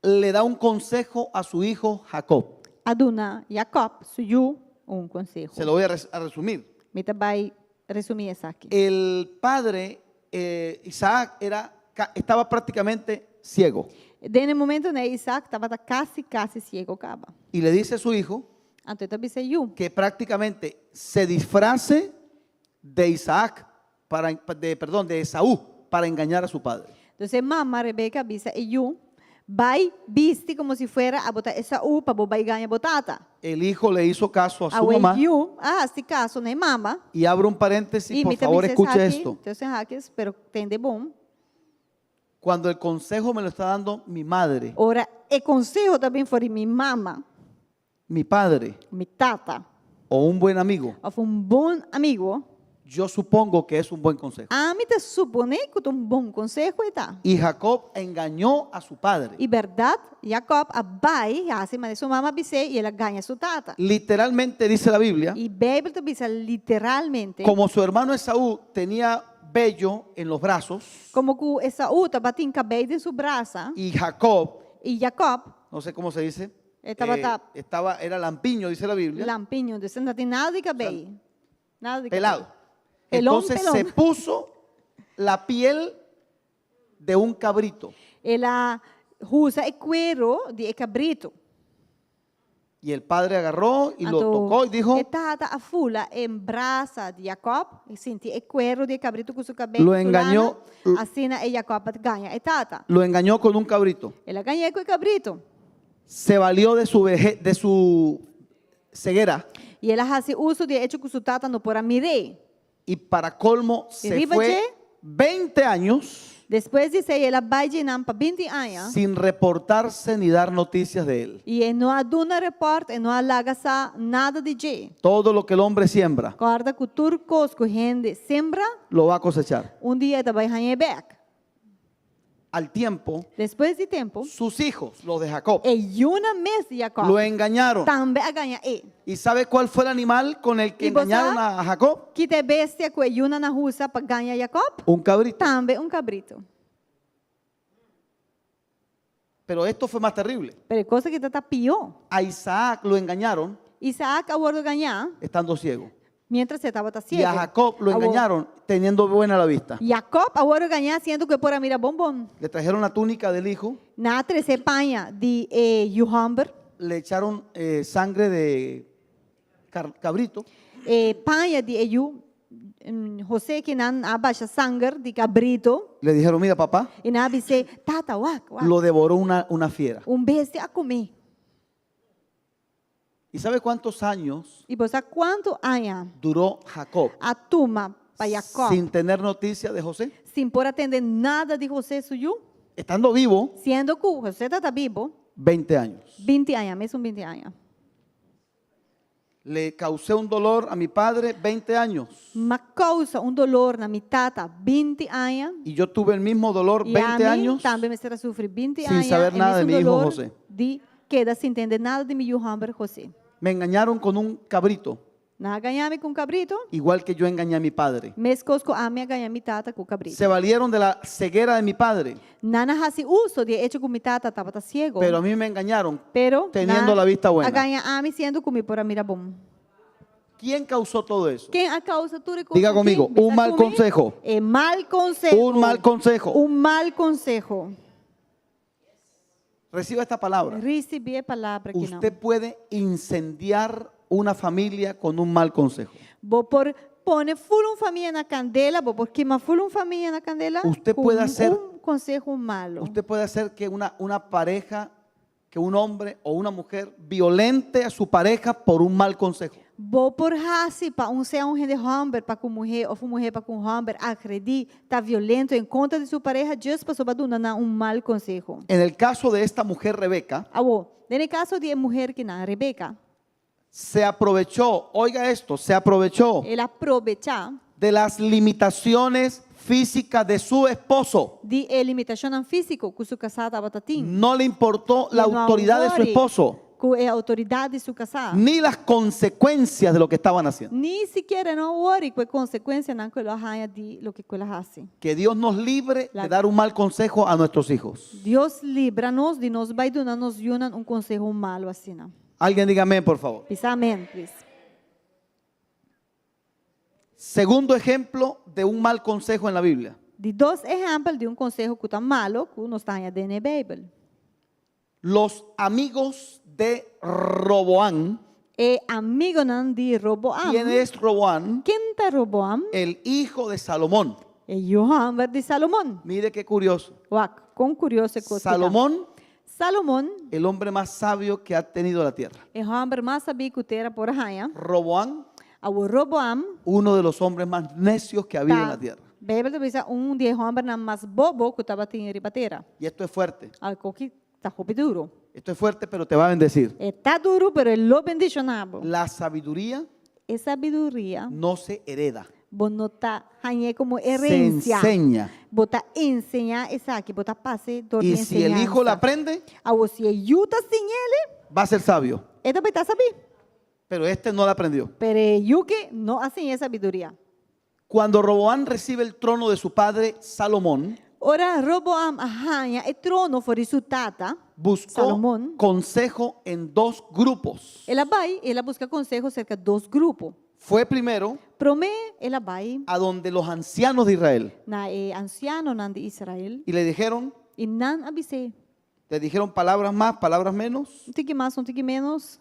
le da un consejo a su hijo Jacob. a duna Jakòb, su yu, un konseho. Se lo voy a resumir. Mi ta bai resumí esaki. El padre Isaac estaba prácticamente ciego. Den e momentonan ei Isaac tabata kasi kasi siego kaba. Y le dice a su hijo Anto e ta bisa e yu. que prácticamente se disfrace de Isaac, para, de, perdón, de Esaú, para engañar a su padre. Entonces mama Rebeca a bisa e yu Bai bisti komo si fuera abo ta Esaú pa bo bai gaña bo tata. El hijo le hizo caso a su Awe mamá. yu a hasi kaso na e mama. Y abro un paréntesis, I por mi ta favor, bisa escuche esaki, esto. tussen haakjes, pero tende bon. Cuando el consejo me lo está dando mi madre, Ora e konseho ta bin for di mi mama, mi padre mi tata, o un buen amigo, òf un bon amigu, yo supongo que es un buen consejo. ami ta suponé ku ta un bon konseho e ta. Y Jacob engañó a su padre. I bèrdat, Jakòb a bai hasi manera su mama a bis'é i el a gaña su tata. Literalmente dice la Biblia, I Beibel ta bisa literalmente, como su hermano Esaú tenía vello en los brazos komo ku Esaú tabatin kabei den su brasa y Jacob, i Jakòb no sé cómo se dice, E tabata estaba, era lampiño, dice la Biblia, lampiño, dus no tin nada di kabei. Nada di kabei. pelado. Pelón, Entonces pelón. se puso la piel de un cabrito. El a usa e kuero di e kabritu. Y el padre agarró y lo Anto, tocó y dijo, e tata a fula e brasa di Jacob, e sinti e kuero di e kabritu ku su kabei Lo ku su lana, engañó. asina e Jacob a gaña e tata. Lo engañó con un cabrito. El a gañ'é ku e kabritu. Se valió de su, veje- de su ceguera I el a hasi uso di e echo ku su tata no por a mir'é. y para colmo se riba fue dje? 20 años Despues di esei el a bai dje nan pa binti aña. sin reportarse ni dar noticias de él. I e no a duna repòrt, e no a laga sa nada di dje. Todo lo que el hombre siembra, Kòrda ku tur kos ku hende sembra, lo va a cosechar. un dia e ta bai hañ'é bèk. Al tiempo, Despues di tempu, sus hijos, los de Jacob, e yunan mes di Jakòb lo engañaron. tambe a gaña e. ¿Y sabe cuál fue el animal con el que ¿Y vos engañaron sabe? a Jacob? Ki ta e bestia ku e yunan a usa pa gaña Jakòb? Un cabrito. Tambe un kabritu. Pero esto fue más terrible. Pero e kos aki ta pió. A Isaac lo engañaron Isaac a wòrdu gañá estando ciego. miéntras e tabata Y siego. a Jacob lo Awor, engañaron teniendo buena la vista. Jacob a wòrdu gañá siendo ku e por a mira bon bon. Le trajeron la túnica del hijo, Nan a trese paña di e yu hòmber, le echaron eh, sangre de car- cabrito e paña di e yu José ku nan a basha sanger di kabrito Le dijeron, mira papá, i nan a bis'é, Tata, wak, wak, lo devoró una, una fiera. un bestia a kom'é. ¿Y sabe cuántos años I bo sa kuantu aña duró Jacob a tuma pa Jacob sin tener noticia de José? sin por a tende nada di José su yu? Estando vivo, Siendo ku José tabata bibu 20 años. 20 aña, mesun 20 aña. Le causé un dolor a mi padre 20 años. M'a kousa un dolor na mi tata 20 aña. Y yo tuve el mismo dolor I 20 ami años tambe mester a sufri 20 sin aña saber e nada de mesun mi hijo dolor José. di keda sin tende nada di mi yu hòmber José. Me engañaron con un cabrito, Nan a gaña mi ku un kabrito, igual que yo engañé a mi padre. meskos ku ami a gaña mi tata ku kabrito. Se valieron de la ceguera de mi padre, Nan a hasi uso di e echo ku mi tata tabata siego. pero a mí me engañaron Pero teniendo nan la vista buena. a gaña ami siendo ku mi por a mira bon. ¿Quién causó todo eso? Ken a kousa tur e kos Diga aki? conmigo, Bisa un mal ku mi, consejo. E mal konseho. Un mal consejo. Un mal konseho. Reciba esta palabra. Risibí e palabra aki nan. Usted puede incendiar una familia con un mal consejo. Bo por pone ful un famia na kandela, bo por kima ful un famia na kandela Usted ku puede hacer- un konseho malo. Usted puede hacer que una, una pareja, que un hombre o una mujer violente a su pareja por un mal consejo. Bo por hasi pa un sea un hende hòmber pa ku muhé òf un muhé pa ku un hòmber agredí, ta violento en kontra di su pareha djis pasobra bo a duna nan un mal konseho. En el caso de esta mujer Rebeca, Awor, den e kaso di e muher kinan, Rebeka, se aprovechó, oiga esto, se aprovechó el a probechá de las limitaciones físicas de su esposo. di e limitashonnan físiko ku su kasá tabata tin. No le importó la E no a autoridad de su wòri esposo, ku e outoridat di su kasá. ni las consecuencias de lo que estaban haciendo. Ni sikiera no a wòri ku e konsekuensianan ku el a haña di loke ku el a hasi. Que Dios nos libre de La- dar un mal consejo a nuestros hijos. Dios libra nos di nos bai duna nos yunan un konseho malu asina. Alguien diga amén, por favor. Bisa amèn, please. Segundo ejemplo de un mal consejo en la Biblia. Di dos ehèmpel di un konseho ku ta malu ku nos ta haña den e Beibel. Los amigos de Roboán. E amigonan di Roboam. ¿Quién es Roboán? Ken ta Roboam? El hijo de Salomón. E yu hòmber di Salomon. Mire qué curioso. Wak, kon kurioso e kos ki ta. Salomón Salomon, el hombre más sabio que ha tenido la tierra. E hòmber mas sabí ku tera por a haña. Roboam, Awor Roboam uno de los hombres más necios que ha habido en ta, la tierra. Beibel ta bisa, un di e hòmbernan mas bobo ku tabatin riba tera. Y esto es fuerte. Algo ki ta hopi duru. Esto es fuerte, pero te va a bendecir. E ta duru, pero e lo bendishoná bo. La sabiduría E sabiduria no se hereda, bo no ta hañ'é komo se herensia. enseña. Bo ta enseñá esaki, bo ta pas'é dor di Y si el hijo la enseñansa. aprende, Awor si e yu ta siñ'el, va a ser sabio. e ta bai ta sabí. Pero este no la aprendió. Pero e yu ke no a siña e sabiduria. Cuando Roboam recibe el trono de su padre Salomón, Ora Roboam a haña e trono for di su tata, buscó Salomón, consejo en dos grupos. el a bai, el a buska konseho serka dos grupo. Fue primero Promé el a bai a donde los ancianos de Israel na e ansianonan di Israel y le dijeron, i nan a bis'é, le dijeron palabras más, palabras menos. Un tiki mas, un tiki ménos.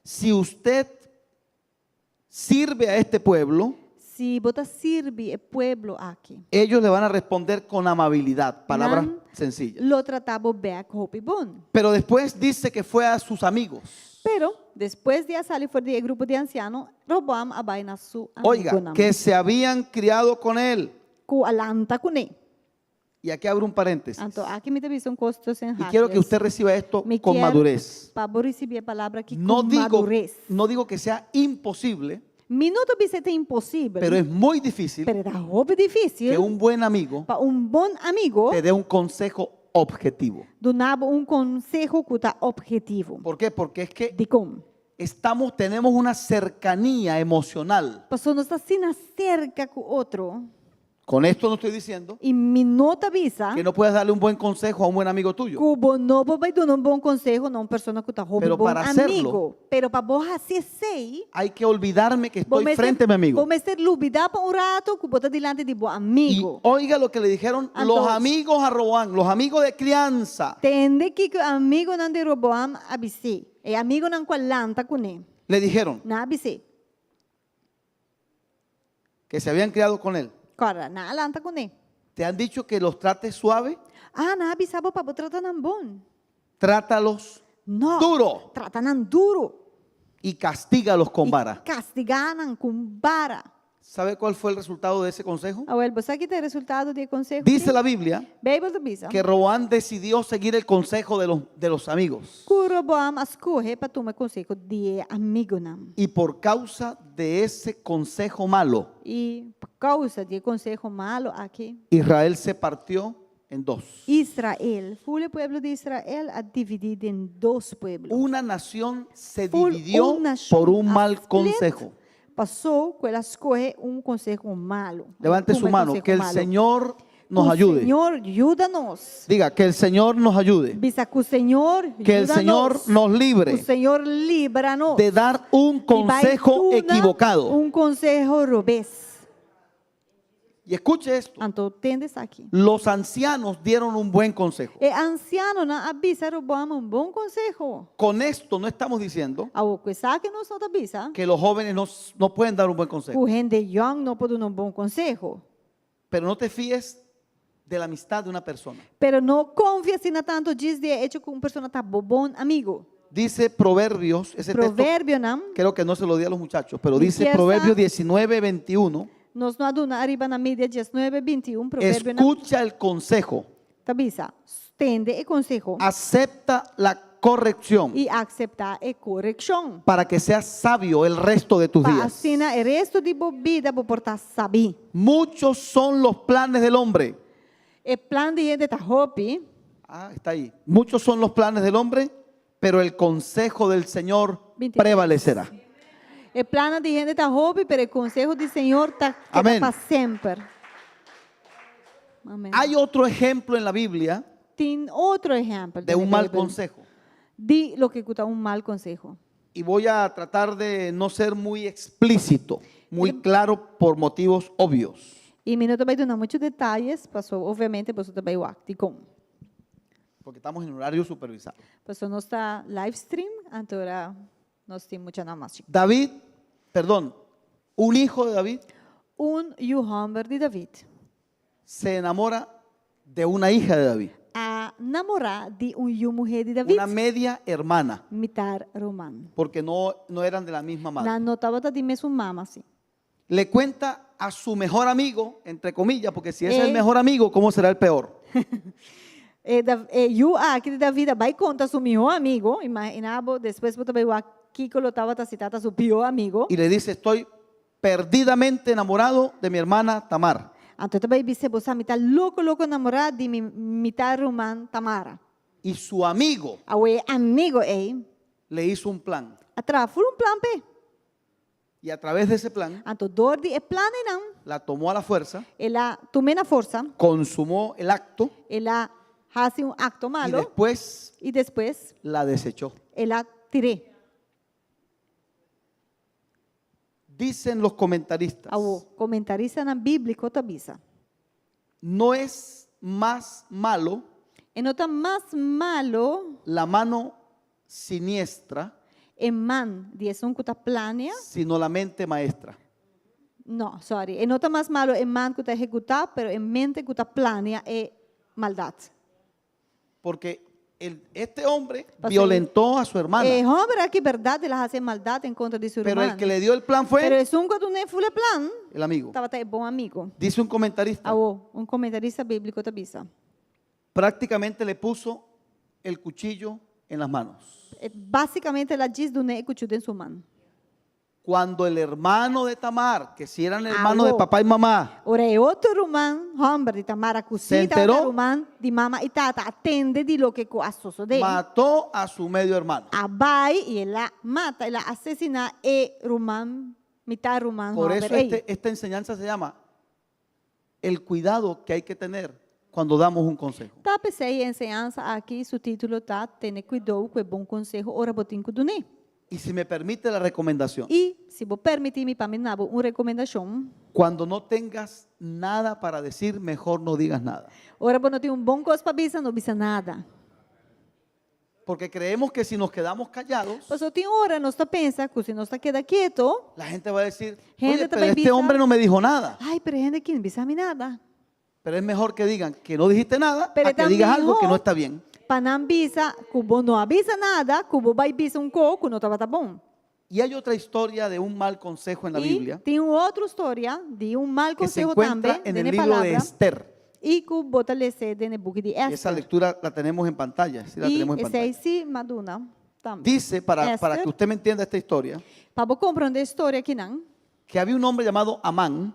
Si usted sirve a este pueblo, Si bo ta sirbi e pueblo aki, ellos le van a responder con amabilidad, palabras nan sencillas. lo trata bo bèk hopi bon. Pero después dice que fue a sus amigos. Pero, despues di a sali for di e grupo di ansiano, Roboam a bai na su Oiga, amigunan que se habían criado con él. ku a lanta kuné. Y aquí abro un paréntesis. Anto, aki mi ta bisa un kos tussen Y quiero que haakjes. usted reciba esto Mi con kier madurez. pa bo risibí e palabra aki No ku digo, madurez. no digo que sea imposible, Mi no ta bisa ta imposibel, pero es muy difícil pero ta hopi difísil que un buen amigo pa un bon amigo te dé un consejo objetivo. duna bo un konseho ku ta objetivo. ¿Por qué? Porque es que Dikon? estamos, tenemos una cercanía emocional. Pasobra nos ta asina serka ku otro. Con esto no estoy diciendo I mi no ta bisa que no puedas darle un buen consejo a un buen amigo tuyo. ku bo no por bai duna un bon konseho na un persona ku ta hopi Pero bon para hacerlo, amigo. Pero pa bo hasi esei, hay que olvidarme que bo estoy mester, frente a mi amigo. bo mester lubidá pa un rato ku bo ta dilanti di bo Y amigo. oiga lo que le dijeron los Anto, amigos a Roboam, los amigos de crianza. Tende kiko e amigonan di Roboam a bis'é. E amigonan ku a lanta kuné. Le dijeron Nan a bis'é. que se habían criado con él. Kòrda, nan a lanta kuné. ¿Te han dicho que los trates suave? Ah, nan a bisa bo pa bo trata nan bon. Trátalos No. duro Trata nan duro. y castígalos con I vara. kastigá nan ku bara. ¿Sabe cuál fue el resultado de ese consejo? Awel, bo sa ki ta e resultado di e konseho? Dice la Biblia Beibel ta bisa que Roboam decidió seguir el consejo de los, de los amigos. ku Roboam a skohe pa tuma e konseho di e amigunan. Y por causa de ese consejo malo, I pa kousa di e konseho malu aki, Israel se partió en dos. Israel, ful e pueblo di Israel a dividí den dos pueblo. Una nación se Ful dividió un nashon por un a mal split consejo. Pasó ku el a skohe un konseho malu. Levante su Tuma e mano, konseho que el malu. Señor nos Ku ayude. Señor yuda nos. Diga, que el Señor nos ayude. Bisa ku Señor Que el yuda Señor nos. nos Ku libre Señor libra nos. de dar un Di bai consejo duna equivocado. Un konseho robes. Y escuche esto. Anto tende esaki. Los ancianos dieron un buen consejo. E ansianonan a bisa Roboam un bon konseho. Con esto no estamos diciendo Awor ku esaki nos no ta bisa que los jóvenes no, no pueden dar un buen consejo. ku hende yòn no por duna un bon konseho. Pero no te fíes de la amistad de una persona. Pero no konfia asina tantu djis di e echo ku un persona ta bo bon amigo. Dice Proverbios, ese texto Proverbionan, creo que no se lo di a los muchachos, pero Mi dice kier sa- Proverbios 19, 21. Nos no a duna ariba na media diesnuebe bintiun proverbionan Escucha el consejo, ta bisa, Tende e konseho acepta la corrección i akseptá e korekshon, para que seas sabio el resto de tus pa días. asina e restu di bo bida bo por ta sabí. Muchos son los planes del hombre. E plan di hende ta hopi. Ah, está ahí. Muchos son los planes del hombre, pero el consejo del Señor 23. prevalecerá. E plannan di hende ta hopi, pero e konseho di Señor ta keda Amén. pa semper. Amén. Hay otro ejemplo en la Biblia Tin otro ehèmpel de den un e mal Beibel consejo. di loke ku ta un mal konseho. Y voy a tratar de no ser muy explícito, muy claro por motivos obvios. I mi no ta bai duna muchu detayes, paso obviamente boso ta bai wak dikon. Porque estamos en horario supervisado. Paso nos ta live stream, anto ora nos tin muchanan mas chikí. David, perdón, un hijo de David se enamora de una hija de David. a a namorá di un yu muhé di David, Una media hermana, mitar ruman. Porque no, no eran de la misma madre. Nan no tabata di mesun mama si. Le cuenta a su mejor amigo, entre comillas, porque si es el Eh. mejor amigo, ¿cómo será el peor? E, da, e yu aki di David a bai konta su mihó amigo, imaginá bo, despues bo ta bai wak kiko lo tabata si tata su pió amigo. Y le dice: "Estoy perdidamente enamorado de mi hermana Tamar". Anto e ta bai bis'é, bo sa mi ta loko loko namorá di mi mitar ruman Tamara. Y su amigo Awe e amigo ei le hizo un plan. a traha ful un plan p'e. Y a través de ese plan, Anto dor di e plannan, la tomó a la fuerza, el a tum'é na forsa, consumó el acto el a hasi un akto y malo después i despues la desechó. el a tir'é. Dicen los comentaristas, Awo, komentaristanan bíbliko ta bisa, no es más malo E no ta mas malo la mano siniestra, e man di esun ku ta plania, sino la mente maestra. No, sorry, e no ta mas malo e man ku ta ehekutá, pero e mente ku ta plania e maldat. Porque el, este hombre Pastor, violentó a su hermana. E hòmber aki bèrdat el a hasi e maldat en kontra di su Pero el ruman. que le dio el plan Pero fue esun ku a dun'é ful e plan el amigo. tabata e bon amigo. Dice un comentarista, Awor, un komentarista bíbliko ta bisa, prácticamente le puso el cuchillo en las manos. E básikamente el a djis dun'é e kuchú den su man. Cuando el hermano de Tamar, que si eran hermanos de Awor, papá y mamá, ora e otro ruman hòmber di Tamar a ku Se sí tabata enteró. ruman di mama i tata a tende di loke ku a sosodé, mató a su medio hermano. a bai i el a mata, el a asesiná e ruman, mitá ruman Por hòmber eso ei. este, esta enseñanza se llama el cuidado que hay que tener cuando damos un consejo. Ta p'esei e enseñansa aki su título ta Tene Kuidou ku e Bon Konseho Ora Bo Tin Ku Dun'é. Y si me permite la recomendación, I si bo permití mi pa mi duna bo un rekomendashon, cuando no tengas nada para decir, mejor no digas nada. ora bo no tin un bon kos pa bisa, no bisa nada. Porque creemos que si nos quedamos callados, Pasobra tin ora nos ta pensa ku si nos ta keda keto, la gente va a decir, Hende oye, ta pero bai este bisa, hombre no me dijo nada. Ai, pero e hende aki no bisa mi nada. Pero es mejor que digan que no dijiste nada Pero a que ta digas algo que mihó no está bien. pa nan bisa ku bo no a bisa nada, ku bo bai bisa un ko ku no tabata bon. Y hay otra historia de un mal consejo en la I Biblia tin un otro storia di un mal que se konseho encuentra tambe en den el e libro de palabra Esther. i ku bo ta lese den e buki di Y esa Esther. lectura la tenemos en pantalla. Sí, la I tenemos en esei pantalla. sí m'a duna tambe. Dice, para, para Esther. que usted me entienda esta historia, Pa bo komprondé e storia akinan, que había un hombre llamado Amán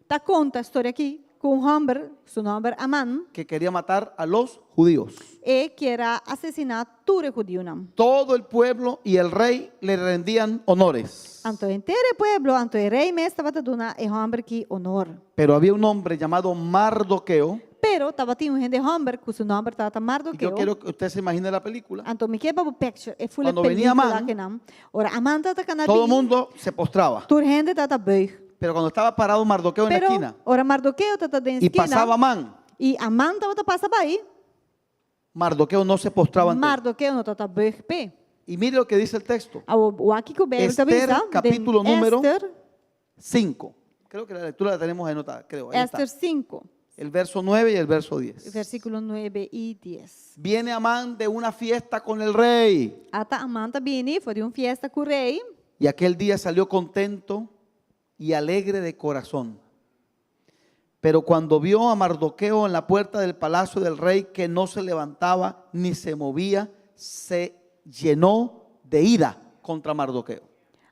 ta konta e storia aki ku un hòmber, su nòmber Aman, que quería matar a los judíos. e kier a asesiná tur e hudiunan. Todo el pueblo y el rey le rendían honores. Anto henter e pueblo, anto e rei mes tabata duna e hòmber aki onor. Pero había un hombre llamado Mardoqueo. Pero tabatin un hende hòmber ku su nòmber tabata Y yo Mardoqueo. quiero que usted se imagine la película. Anto mi ke pa bo picture e ful e Cuando venía película Amán, akinan. Ora Aman tabata kana todo el bin, mundo se postraba. tur hende tabata buig. Pero cuando estaba parado Mardoqueo en la Pero esquina ora Mardoqueo tabata den y skina pasaba Amán, i Aman tabata pasa bai, Mardoqueo no se postraba ante él. Mardoqueo no tabata buig p'e. Y mire lo que dice el texto. Awo wak kiko Bijbel ta Esther, bisa den capítulo número Esther, 5. Creo que la lectura la tenemos anotada, creo. Ahí está. Esther 5, El verso 9 y el verso 10. versíkulo 9 i 10. Viene Amán de una fiesta con el rey. Ata Aman ta bini for di un fiesta ku rei. Y aquel día salió contento y alegre de corazón. Pero cuando vio a Mardoqueo en la puerta del palacio del rey que no se levantaba ni se movía, se llenó de ira contra Mardoqueo.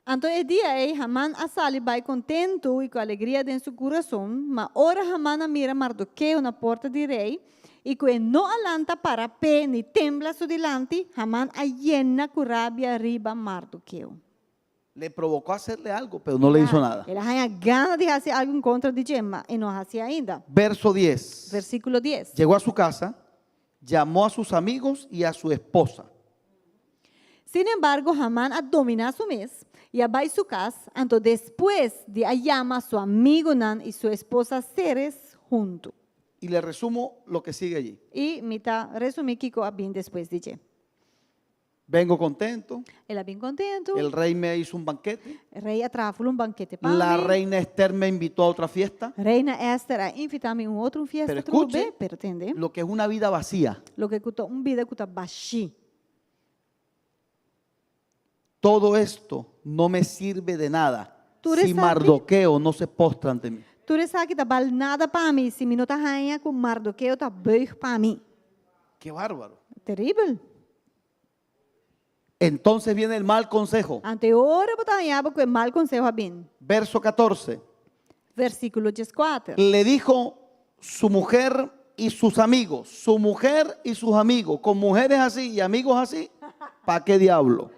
Anto e dia ei Haman a sali bai kontentu i ku alegria den su kurason, ma ora Haman a mira Mardokeo na porta di rei, i ku e no a lanta para p'e ni tembla su dilanti, Haman a yena ku rabia riba Mardokeo. Le provocó hacerle algo, pero no le hizo nada. El a haña gana di hasi algu en kontra di dje, ma e no a hasi ainda. Verso 10. Versíkulo dies. Llegó a su casa, llamó a sus amigos y a su esposa. Sin embargo, Haman a dominá su mes i a bai su kas, anto despues di a yama su amigunan i su esposa Zeres huntu. Y le resumo lo que sigue allí. I mi ta resumí kiko a bin despues di dje. Vengo contento. El a bin kontentu. El rey me hizo un banquete. Rei a traha un bankete pa La mi. reina Esther me invitó a otra fiesta. Reina Esther a invitá mi un otro fiesta Pero trobe, escuche pero tende. lo que es una vida vacía. Loke ku ta un bida ku ta bashí. Todo esto no me sirve de nada Tur si esaki- Mardoqueo no se postra ante mí. Tur esaki ta bal nada pa mi si mi no ta haña ku Mardoqueo ta buig pa mi. Qué bárbaro. Teribel. Entonces viene el mal consejo. Anto e ora bo ta haña bo ku e mal konseho a bin. Verso 14. Versíkulo 14. Le dijo su mujer y sus amigos, su mujer y sus amigos, con mujeres así y amigos así, ¿pa' qué diablo?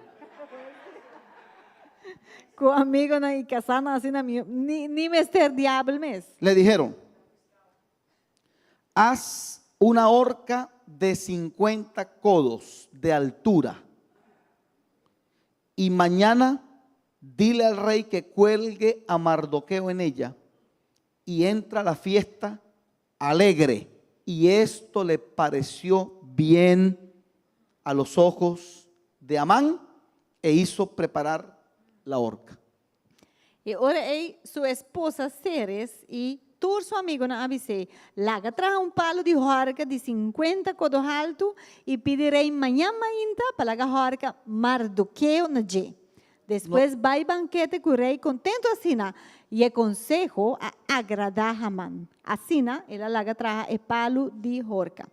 Ku amigonan i kasánan asina mi ni ni mester diabel mes. Le dijeron, haz una horca de 50 codos de altura y mañana dile al rey que cuelgue a Mardoqueo en ella y entra a la fiesta alegre. Y esto le pareció bien a los ojos de Amán e hizo preparar la horca. E ora ei su esposa Seres i tur su amigonan a bis'é, Laga traha un palu di hòrka di sinkuenta kodo haltu i pidi rei mañan mainta pa laga hòrka Mardokeo na dje. Despues bai bankete ku rei kontentu asina, i e konseho a agradá Haman. Asina el a laga traha e palu di hòrka.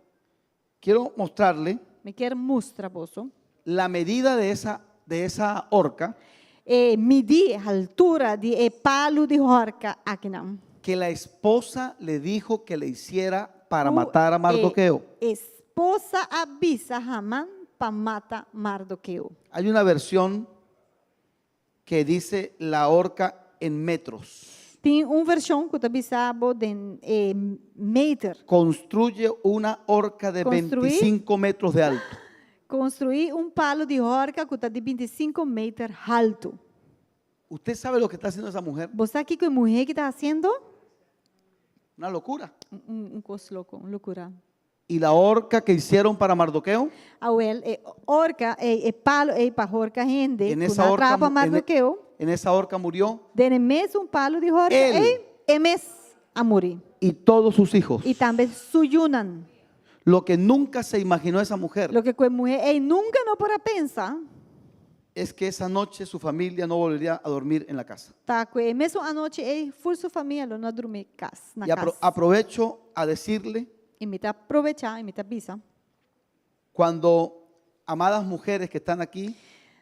Quiero mostrarle Mi kier mustra boso. la medida de esa, de esa horca. E midí, e haltura di e palu di hòrka akinan. Que la esposa le dijo que le hiciera para Ku matar a e Mardoqueo. esposa a bisa Haman pa mata Mardoqueo. Hay una versión que dice la horca en metros. Tin un vershon ku ta bisa bo den e meter. Construye una horca de Construí. 25 metros de alto. Construí un palu di horka ku ta di 25 meter haltu. Usted sabe lo que está haciendo esa mujer? Bo sa kiko e muhé ki ta hasiendo? Una locura. Un un kos loko, un lokura. Y la horca que hicieron para Mardoqueo? Awel, e horka ei, e palu ei pa horka hende En ku esa nan a horca traha pa mu- en e- Mardoqueo, en esa horca murió den e mesun palu di horka él ei, e mes a muri. y todos sus hijos. I tambe su yunan. Lo que nunca se imaginó esa mujer Loke ku e muhé ei nunka no por a pensa es que esa noche su familia no volvería a dormir en la casa. ta ku e mesun anochi ei ful su famia lo no a drumi kas, na Y apro- kas. aprovecho a decirle, I mi ta probechá i mi ta bisa. cuando amadas mujeres que están aquí,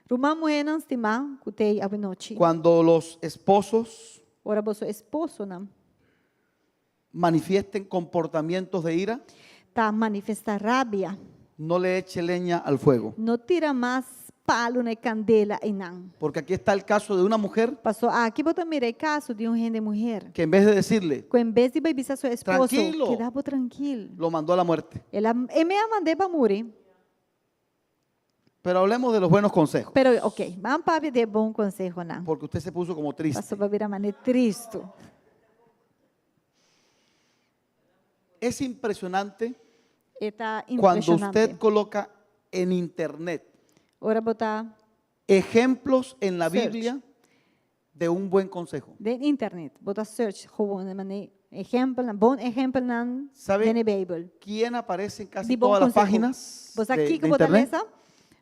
Ruman muhénan stimá ku t'ei awenochi. cuando los esposos Ora boso esposonan manifiesten comportamientos de ira, ta manifestá rabia, no le eche leña al fuego. no tira mas palu na e kandela einan. Porque aquí está el caso de una mujer Paso aki bo ta mira e kaso di un hende muher que en vez de decirle, ku en bes di bai bisa su esposo, Trankilo. Keda bo trankil. lo mandó a la muerte. El a, e me a mand'é pa muri. Pero hablemos de los buenos consejos. Pero ok, ban papia di e bon konsehonan. Porque usted se puso como triste. Paso bo bira manera tristu. Es impresionante E ta cuando impresionante. usted coloca en internet Ora bo ta ejemplos en la search. Biblia de un buen consejo. Den internet, bo ta search gewoon e manera ehempelnan, bon ehempelnan Sabe den e Bijbel. quién aparece en casi Di bon todas las conseho. páginas Bo sa de, kiko de bo ta internet? lesa?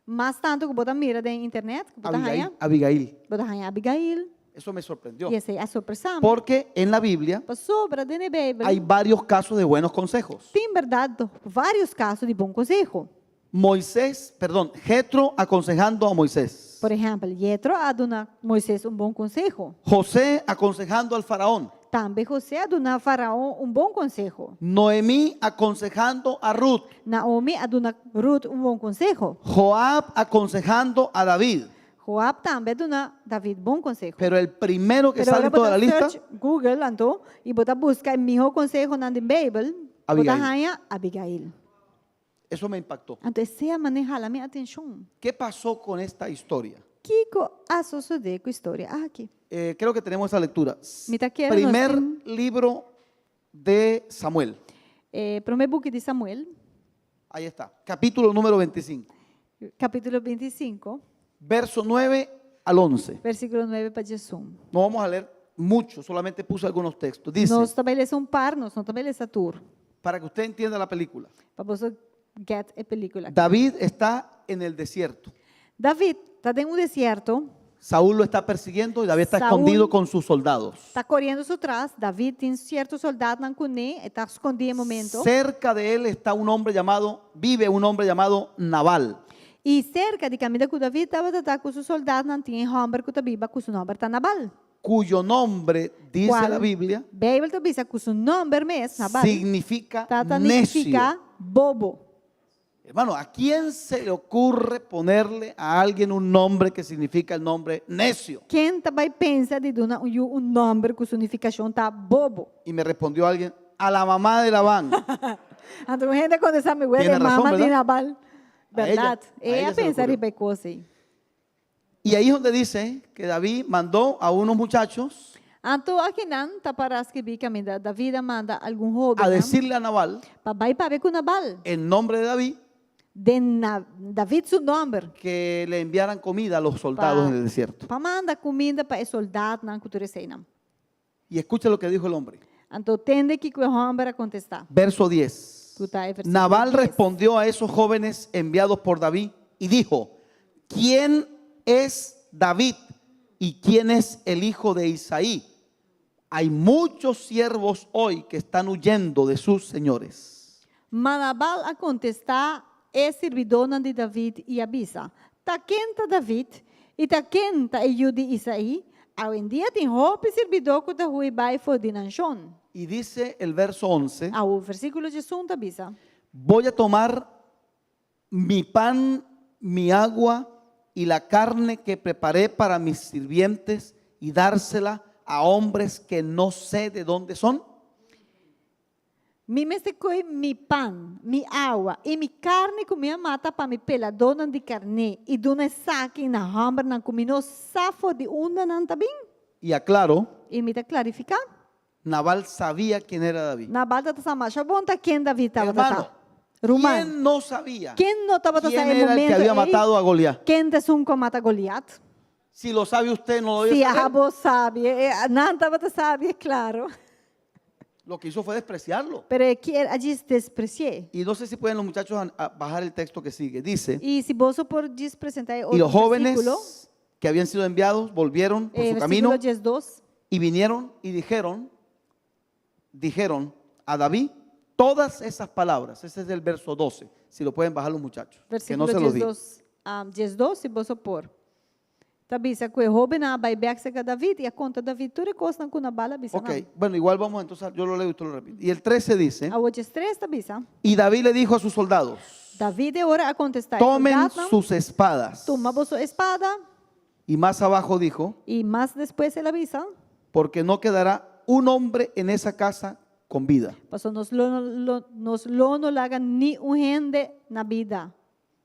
Mas tantu ku bo ta mira den internet, ku bo ta Abigail, haña, Abigail. bo ta haña Abigail. Eso me sorprendió. I esei a sorpresá mi. Porque en la Biblia Pasobra den e Bijbel hay varios casos de buenos consejos. tin bèrdat vários kaso di bon konseho. Moisés, perdón, Jetro aconsejando a Moisés. Por ehèmpel, Jetro a duna Moisés un bon konseho. José aconsejando al faraón. Tambe José a duna Faraon un bon konseho. Noemí aconsejando a Ruth. Naomi a duna Ruth un bon konseho. Joab aconsejando a David. Joab tambe a duna David bon konseho. Pero el primero que Pero sale ora en toda bo la ta lista, search Google anto i bo ta buska e mihó konsehonan den Beibel, bo ta Abigail. haña Abigail. Eso me impactó. Anto esei a manera hala mi atenshon. ¿Qué pasó con esta historia? Kiko a sosodé ku historia aki? Eh, creo que tenemos esa lectura. Mi ta kere nos Primer tin libro de Samuel. e promé buki di Samuel. Ahí está. Capítulo número 25. Kapítulo 25, verso 9 al 11. Versíkulo 9 pa 11. No vamos a leer mucho, solamente puse algunos textos. Dice, Nos ta bai lesa un par, nos no ta bai lesa tur. Para que usted entienda la película. Pa boso get e pelíkula. David está en el desierto. David ta den un desierto. Saúl lo está persiguiendo y David está Saúl escondido con sus soldados. Ta koriendo su tras, David tin sierto sòldatnan kuné, e ta skondí e momento. Cerca de él está un hombre llamado, vive un hombre llamado Nabal. I serka di kaminda ku David tabata ta ku su sòldatnan tin e hòmber ku ta biba ku su nòmber ta Nabal. Cuyo nombre, dice Kual la Biblia, Beibel ta bisa ku su nòmber mes, Nabal, significa ta ta necio. nifiká bobo. Hermano, ¿a quién se le ocurre ponerle a alguien un nombre que significa el nombre necio? Ken ta bai pensa di duna un yu un nòmber ku su nifikashon ta bobo? Y me respondió alguien, a la mamá de Labán. Anto un hende a kontestá mi, Wèl, Tiene e razón, mama di ¿verdad? Nabal. A ella, Bèrdat, a e ella a se le pensa ocurrió. riba e kos ei. Y ahí es donde dice que David mandó a unos muchachos Anto akinan ta para skibí kaminda David a manda algun a hóbennan decirle a Nabal, pa bai papia ku Nabal en nombre de David, den na David su nòmber que le enviaran comida a los soldados pa en el desierto. pa manda kuminda pa e soldatnan ku tur eseinan. Y escucha lo que dijo el hombre. Anto tende kiko e hòmber a kontestá. Verso 10. Ku ta e versíkulo Nabal 10. respondió a esos jóvenes enviados por David y dijo, ¿quién es David y quién es el hijo de Isaí? Hay muchos siervos hoy que están huyendo de sus señores. Ma Nabal a kontestá e sirbidónan di David i a bisa, Ta ken ta David, i ta ken ta e yu di Isaí? Awendia tin hopi sirbidó ku ta hui bai for di nan shon. Y dice el verso 11, Awo versíkulo 11 ta bisa. Voy a tomar mi pan, mi agua y la carne que preparé para mis sirvientes y dársela a hombres que no sé de dónde son? Mi mester kohe mi pan, mi awa i mi karni ku mi a mata pa mi peladónan di karné i duna esaki na hòmbernan ku mi no sa for di unda nan ta bin? Y aclaro, I mi ta klarifiká. Nabal sabía quién era David. Nabal tabata sa masha bon ta ken David tabata Hermano, ta. Ruman, ¿quién no sabía ken no tabata sa quién e era el que momento había ei matado a Goliat? ken ta esun ku a mata Goliat? Si lo sabe usted, no lo debe Si saber. abo sabi, nan tabata sabi, klaro. Lo que hizo fue despreciarlo. Pero e kier a djis despreci'é. Y no sé si pueden los muchachos a, a bajar el texto que sigue. Dice, I si boso por djis presentá e y otro los jóvenes versíkulo, que habían sido enviados volvieron por e su camino versíkulo 12. y vinieron y dijeron, dijeron a David todas esas palabras. Ese es el verso 12. Si lo pueden bajar los muchachos. Que no Versíkulo se los digo. 12, um, 12, si boso por. Ta bisa ku e hóbennan a bai bèk serka David i a konta David tur e kosnan ku Nabal a bisa Ok, nan. bueno, igual vamos entonces, yo lo leo y usted lo repite. Y el 13 dice, Awor 13 ta bisa. y David le dijo a sus soldados, David e ora a kontestá e tomen soldatnan, sus espadas. Tuma boso espada. Y más abajo dijo, I mas despues el a bisa, porque no quedará un hombre en esa casa con vida. Paso nos lo no lo, nos lo no laga ni un hende na bida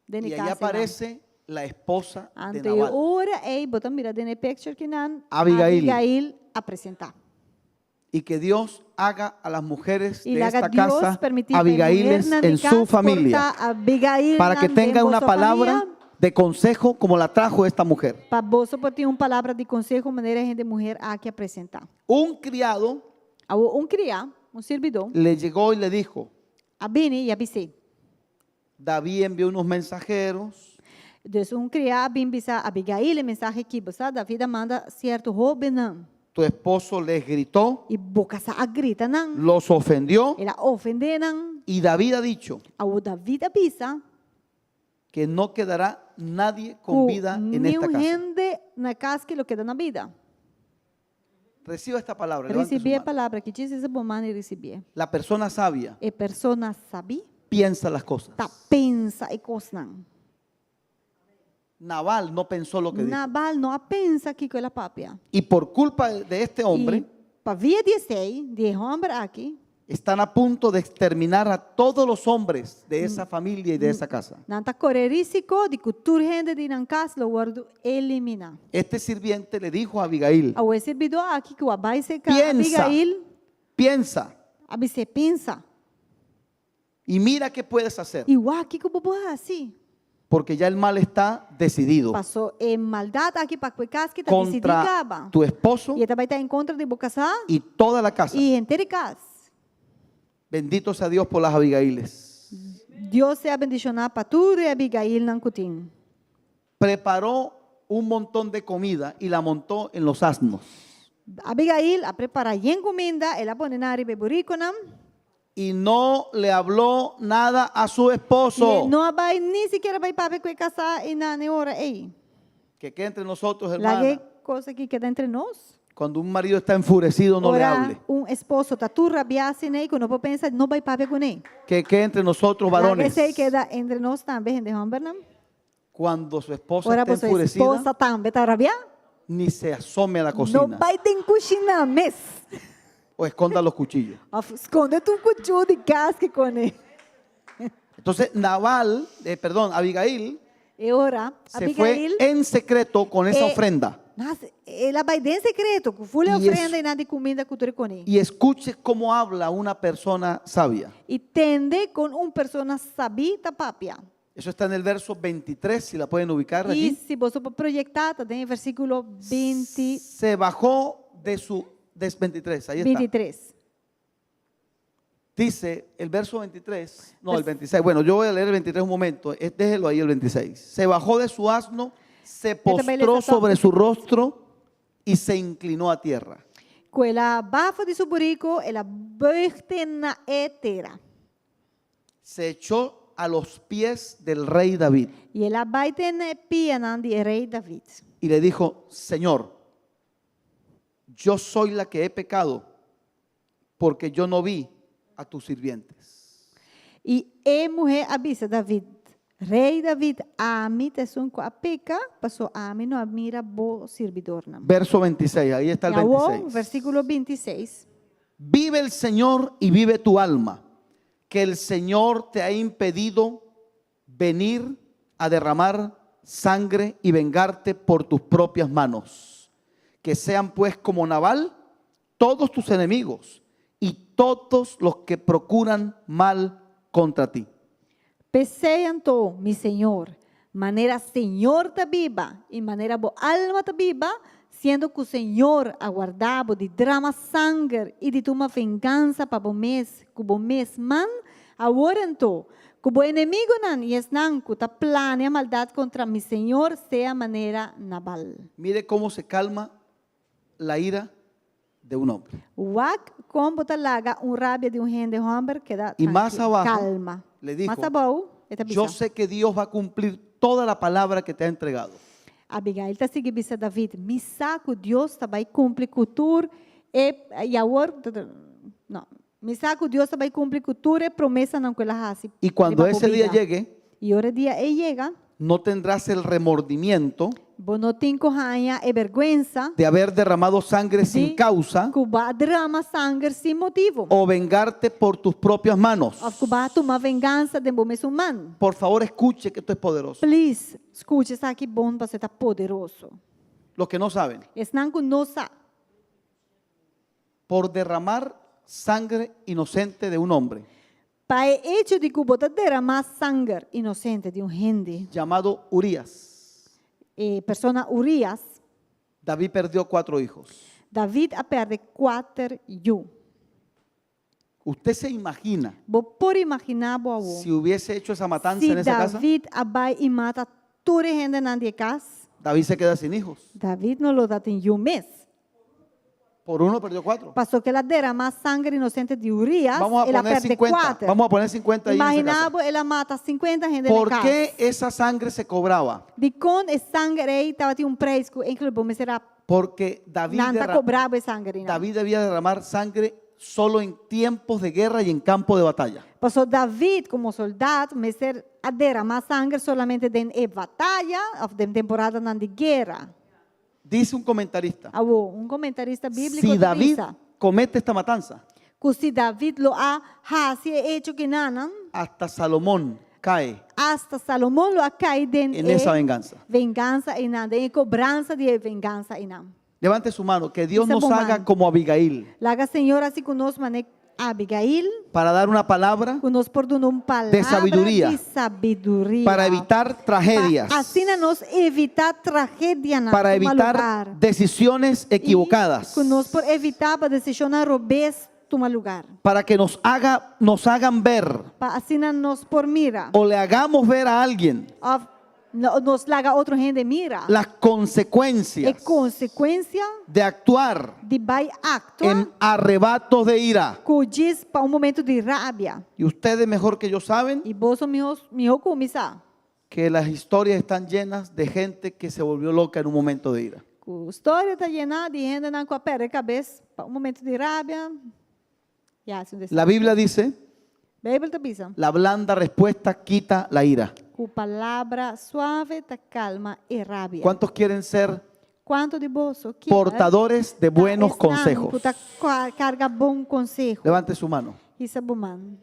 den e Y ahí kas einan. aparece la esposa de Anto e Nabal. ora ei bo ta mira den e picture kinan Abigail. Abigail a presentá. Y que Dios haga a las mujeres Y de laga esta Dios casa permití pa e Abigailes muhernan di en su kas familia, por ta Abigailnan para que den tengan una boso palabra famia, de consejo como la trajo esta mujer. pa boso por tin un palabra di conseho manera e hende muher aki a presentá. Un criado Awor un kriá, un sirbidó, le llegó y le dijo, a bini i a bis'é. David envió unos mensajeros Dus un kriá a bin bisa Abigail e mensahe aki, Bo sa, David a manda sierto hóbennan. Tu esposo les gritó, I bo kasá a grita nan. los ofendió El a ofendé nan. y David ha dicho Awor David a bisa que no quedará nadie con ku vida en niun esta casa. hende na kas aki lo keda na bida. Reciba esta palabra. levante su Risibí e mano. palabra aki. Djis hisa bo man i risibié. La persona sabia E persona sabí piensa las cosas. ta pensa e kosnan. Nabal no pensó lo que dijo. Nabal no a pensa kiko el a papia. Y por culpa de este hombre, I pa via di esei, di e hòmber aki, están a punto de exterminar a todos los hombres de esa familia y de esa casa. Nan ta kore rísiko di ku tur hende di nan kas lo wòrdu eliminá. Este sirviente le dijo a Abigail, Awor e sirbidó aki ku a bai serka Piensa. Abigail, piensa a bis'é, Pensa y mira qué puedes hacer, i wak kiko bo por hasi. Porque ya el mal está decidido Paso e maldat aki pa ku e kas ki ta disidí contra kaba. tu esposo I e ta bai ta en kontra di bo kasá y toda la casa. i henter e kas. Bendito sea Dios por las Abigailes. Dios sea bendishoná pa tur e Abigailnan ku tin. Preparó un montón de comida y la montó en los asnos. Abigail a prepará yen kuminda, el a pone nan riba e burikonan. Y no le habló nada a su I esposo. e no a bai ni sikiera bai papia ku e kasá i nan e ora ei. Que quede entre nosotros, Laga e hermana. kos aki keda entre nos. Cuando un marido está enfurecido, no le Ora hable. un esposo ta tur rabiá asin'ei ku no por pensa, no bai papia kuné. Que quede entre nosotros, Laga varones. esei keda entre nos tambe, hende hòmbernan. Cuando su esposa Ora está boso enfurecida, esposa tambe ta rabiá, ni se asome a la no cocina bai den kushina mes. o esconda los cuchillos. Òf skonde tur kuchú di kas ki kone. Entonces Nabal, eh, perdón, Abigail, E ora, se fue Abigail, en secreto con esa eh, ofrenda. nas, el a bai den sekreto ku ful e I es- ofrenda i nan di kuminda ku tur e kone. Y escuche cómo habla una persona sabia. I tende kon un persona sabí ta papia. Eso está en el verso 23, si la pueden ubicar I allí. si boso por proyektá, ta den e versíkulo 20, Se bajó de su... De 23, ahí está. 23. Dice el verso 23, no, el 26. Bueno, yo voy a leer el 23 un momento. Déjelo ahí el 26. Se bajó de su asno, se también postró les ató. sobre su rostro y se inclinó a tierra. Ku el a baha for di su buriku, el a buig te na e tera. Se echó a los pies del rey David I el a bai te na e pianan di e rei David. y le dijo, Señor, yo soy la que he pecado porque yo no vi a tus sirvientes. I e muhé a bisa David, Rei David, ami ta esun ku a peka, paso ami no a mira bo sirbidornan. Verso 26, ahí está el I awor, 26. versíkulo 26. Vive el Señor y vive tu alma, que el Señor te ha impedido venir a derramar sangre y vengarte por tus propias manos. Que sean pues como Nabal todos tus enemigos y todos los que procuran mal contra ti. P'esei anto, mi Señor, manera Señor ta biba i manera bo alma ta biba, siendo ku Señor a warda bo di drama sanger i di tuma vengansa pa bo mes ku bo mes man, awor anto, ku bo enemigunan i esnan ku ta plania maldat kontra mi Señor sea manera Nabal. Mire cómo se calma la ira de un hombre. Wak kon bo ta laga un rabia di un hende hòmber keda Y más trankil, abajo kalma. le dijo, Mas abou, e ta Yo bisa. sé que Dios va a cumplir toda la palabra que te ha entregado. Abigail ta sigui bisa David, Mi sa ku Dios ta bai kumpli ku tur e i awor, no, mi sa ku Dios ta bai kumpli ku tur e promesanan ku el a hasi Y cuando riba bo ese día bida. llegue, I ora e dia ei yega, no tendrás el remordimiento Bo no tin ku haña e bèrgwensa de haber derramado sangre sin di causa ku bo a drama sanger sin motibu o vengarte por tus propias manos. òf ku bo a tuma vengansa den bo mesun man. Por favor, escuche que esto es poderoso. Please, skucha esaki bon pasobra e ta poderoso. Los que no saben, Esnan ku no sa, por derramar sangre inocente de un hombre Pa e echo di ku bo ta deramá sanger inosente di un hende, llamado Urías, e persona Urías, David perdió cuatro hijos. David a pèrdè kuater yu. Usted se imagina Bo por imaginá bo awor si hubiese hecho esa matanza si en esa casa? David a bai i mata tur e hendenan di e kas? David se queda sin hijos. David no lo ta tin yu mes. Por uno perdió cuatro. Pasobra el a derama sanger inosente di Urias, Vamos a el a poner perde 50. kuater. Vamos a poner 50 ahí en esa Imaginá casa. bo el a mata 50 hende na ¿Por kas. qué esa sangre se cobraba? Dikon e sanger ei tabatin un preis ku enkele bo mester a Porque David, nan ta derra- kobra bo e sanger einan. David debía derramar sangre solo en tiempos de guerra y en campo de batalla. Pasobra David komo soldat mester a derama sanger solamente den e bataya òf den temporadanan di guera. Dice un comentarista, Awor, un comentarista bíblico si ta David bisa comete esta matanza, ku si David lo a hasi e echo kinanan, hasta Salomón cae asta Salomón lo a kai den en e esa venganza. vengansa einan, den e kobransa di e vengansa einan. Levante su mano, que Dios Bisa nos bo haga man. como Abigail. Laga Señor hasi ku nos mane Abigail, para dar una palabra ku nos por duna un palabra sabiduria. di sabiduria. Para evitar tragedias, Pa asina nos evitá tragedianan para tuma evitar lugar. decisiones equivocadas, I ku nos por evitá pa desishonnan robes tuma lugar. Para que nos hagan ver Pa asina nos por mira. O le hagamos ver a alguien Òf nos laga otro hende mira. Las E consecuencias konsekuensia de actuar di bai aktua en arrebatos de ira. Ku djis pa un momento di rabia. Y ustedes mejor que yo saben I boso mihó mihó ku mi sa. Que las historias están llenas de gente que se volvió loca en un momento de ira. Ku historia ta yená di hendenan ku a pèrdè kabes pa un momento di rabia. Ya, si un La Biblia dice, Beibel ta bisa. La blanda respuesta quita la ira. Ku palabra suave ta kalma e rabia. ¿Cuántos quieren ser Kuantu di boso ke portadores de buenos consejos? Ku ta karga bon konseho. Levante su mano. Hisa bo man.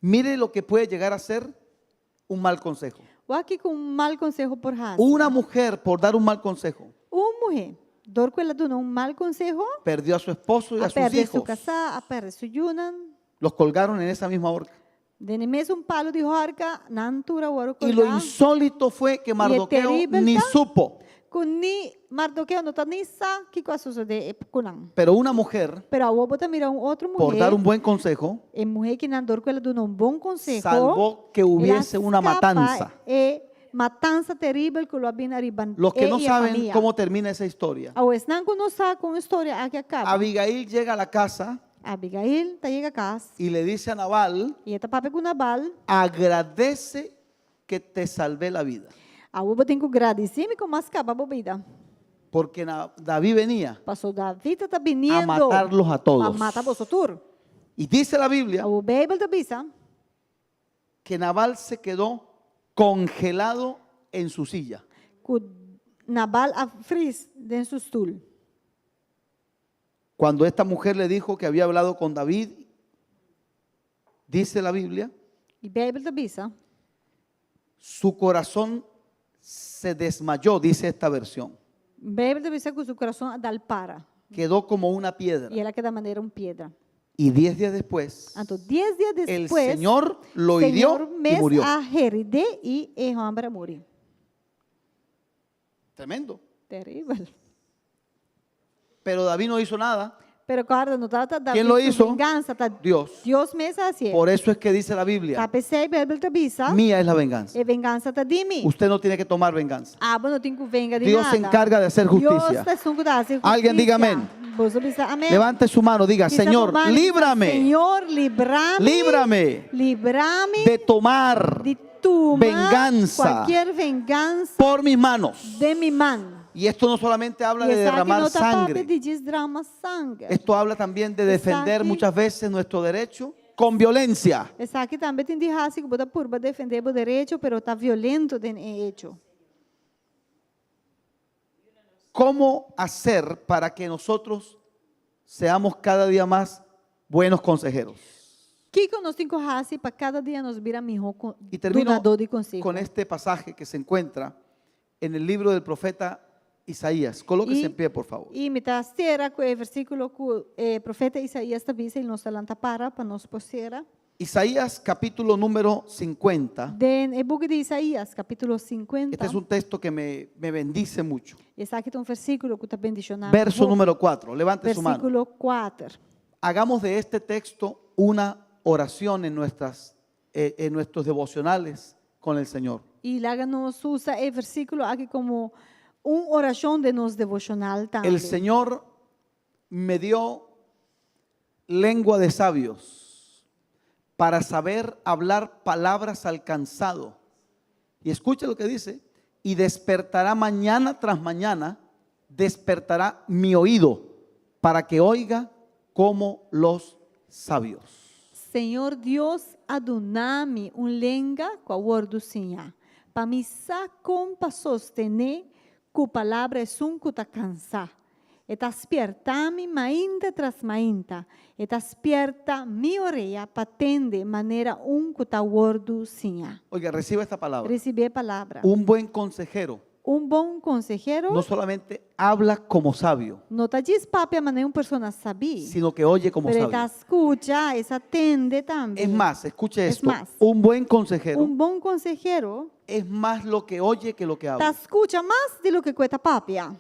Mire lo que puede llegar a ser un mal consejo. Wak kiko un mal konseho por hasi. Una mujer, por dar un mal consejo, Un muhé, dor ku el a duna un mal konseho, perdió a su esposo y a a sus pèrdè su hijos. kasá, a pèrdè su yunan. Los colgaron en esa misma horca. Den e mesun palu di horka, nan tur a wòrdu Y lo kolgá. insólito fue que Mardoqueo terrible ni ta- supo. Ku ni Mardokeo no ta ni sa kiko a sosodé ku nan. Pero una mujer, Pero awor bo ta mira un otro por muhé, dar un buen consejo, e muhé akinan dor ku el a duna un bon konseho, salvó que el a hubiese una skapa matanza. e matansa teribel ku lo a bin ariba Los que e no i e saben famia. cómo termina esa historia. Awor esnan ku no sa kon e historia aki a kaba. Abigail llega a la casa Abigail ta yega kas y le dice a Nabal, i e ta papia ku Nabal, agradece que te salvé la vida. Awor bo tin ku gradisí mi ku m'a skapa bo bida. Porque David venía Paso David ta a biniendo matarlos a pa todos. mata boso tur. Y dice la Biblia Awor Beibel ta bisa que Nabal se quedó congelado en su silla. Ku Nabal a fris den su stul. Cuando esta mujer le dijo que había hablado con David, dice la Biblia, I Beibel ta bisa su corazón se desmayó, dice esta versión. Beibel ta bisa ku su kurason a dal para. Quedó como una piedra. I el a keda manera un piedra. Y 10 días después, Anto 10 dia el despues, Señor lo hirió Señor y mes murió. a herid'é i e hòmber a muri. Tremendo. Teribel. Pero David no hizo nada. Pero kòrda, no tabata David ¿Quién lo su hizo? vengansa, ta Dios. Dios mes a hasié. Por eso es que dice la Biblia, Ta p'esei Beibel ta bisa, mía es la venganza. e vengansa ta di mi. Usted no tiene que tomar venganza. Abo no tin ku venga di Dios nada. se encarga de hacer justicia. Dios ta esun ku ta hasi hustisia. Alguien diga amén. Boso bisa amèn. Levante su mano, diga, Hisa Señor, bo man, bisa, líbrame, Señor, líbrame. Líbrame Líbrame de tomar di tuma venganza kualke vengansa por mis manos. den mi man. Y esto no solamente habla I de esaki derramar no ta papia sangre, di djis drama sanger. esto habla también de defender Esaki- muchas veces nuestro derecho con violencia. Esaki tambe tin di hasi ku bo ta purba defendé bo derecho, pero ta violento den e hecho. ¿Cómo hacer para que nosotros seamos cada día más buenos consejeros? Kiko nos tin ku hasi pa kada dia nos bira mihó Y termino dunadó di konseho. Con este pasaje que se encuentra en el libro del profeta Isaías. Colóquese I- en pie, por favor. I mi ta sera ku e versíkulo ku e profeta Isaías ta bisa i nos ta lanta para pa nos por sera. Isaías capítulo número 50. Den e buki di Isaías, kapítulo 50. Este es un texto que me bendice mucho. Esaki ta un versíkulo ku ta bendishoná. Verso número 4. Levante su mano. Versíkulo 4. Hagamos de este texto una oración en nuestros devocionales con el Señor. I laga nos usa e versíkulo aki komo un orashon den nos devoshonal tambe. El Señor me dio lengua de sabios para saber hablar palabras al cansado. Y escuche lo que dice: y despertará mañana tras mañana, despertará mi oído para que oiga como los sabios. Señor Dios a duna mi un lenga ku a wòrdu siñá. Pa mi sa kon pa sostené ku palabra esun ku ta kansá. E ta spièrta mi mainta tras mainta. E ta spièrta mi orea pa tende manera un ku ta wòrdu siñá. Oiga, reciba esta palabra. Risibí e palabra. Un buen consejero Un bon konsehero no solamente habla como sabio, no ta djis papia manera un persona sabí, sino que oye como pero e ta sabio. skucha, e sa tende tambe. Es más, escuche Es esto, más, un buen consejero un bon konsehero es más lo que oye que lo que ta habla. skucha mas di loke ku e ta papia.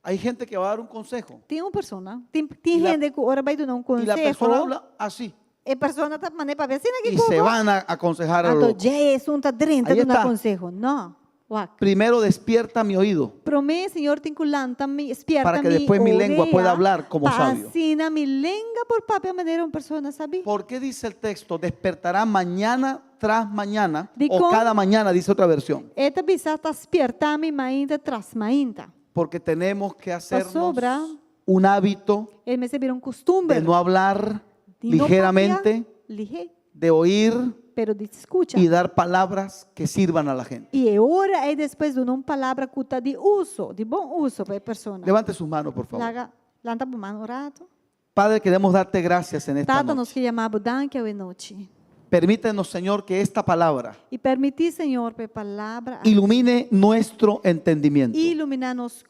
Hay gente que va a dar un consejo Tin un persona, tin tin y la, hende ku ora bai duna un y la persona konseho, habla así e persona ta manera papia asina y ki se ku bo. van a aconsejar a lo Anto loco. dje esun ta drenta Ahí duna está. konseho. No, wak. Primero despierta mi oído Promé Señor tin ku lanta mi, para spierta que mi después mi lengua pueda orea, hablar como pa sabio. asina mi lenga por papia manera un persona sabí. ¿Por qué dice el texto? Despertará mañana tras mañana o Dikon cada mañana, dice otra versión. e ta bisa ta spierta mi mainta tras mainta? Porque tenemos que hacernos Pasobra un hábito e mester bira un de kustumber no hablar di no papia ligeramente, lihé, de oír pero di skucha. y dar palabras que sirvan a la gente. I e ora ei despues duna un palabra ku ta di uso, di bon uso pa e persona. Levante sus manos, por favor. Laga, lanta bo man un ratu. Padre, queremos darte gracias en esta Tata, nos noche. ke yama bo danki awe nochi. Permítenos, Señor, que esta palabra I permití, Señor, pa e palabra aki ilumine nuestro entendimiento. iluminá nos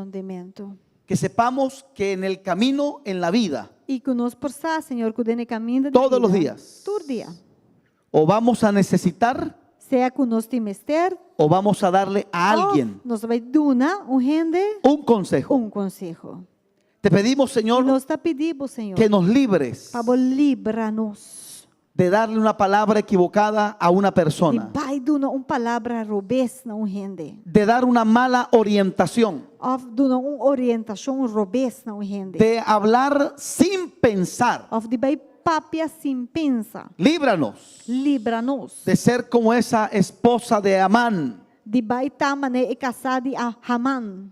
komprondementu. Que sepamos que en el camino, en la vida, I ku nos por sa, Señor, ku den e kaminda di todos los bida, días, tur dia, o vamos a necesitar sea ku nos tin mester o vamos a darle a òf alguien nos ta bai duna un hende un consejo. un konseho. Te pedimos, I Señor, nos ta pidi bo, Señor, que nos libres pa bo libra nos de darle una palabra equivocada a una di persona, bai duna un palabra robes na un hende, de dar una mala orientación, òf duna un orientashon robes na un hende, de hablar sin pensar. òf di bai papia sin pensa. Líbranos Libra nos de ser como esa esposa de Amán, di bai ta manera e kasá di Haman,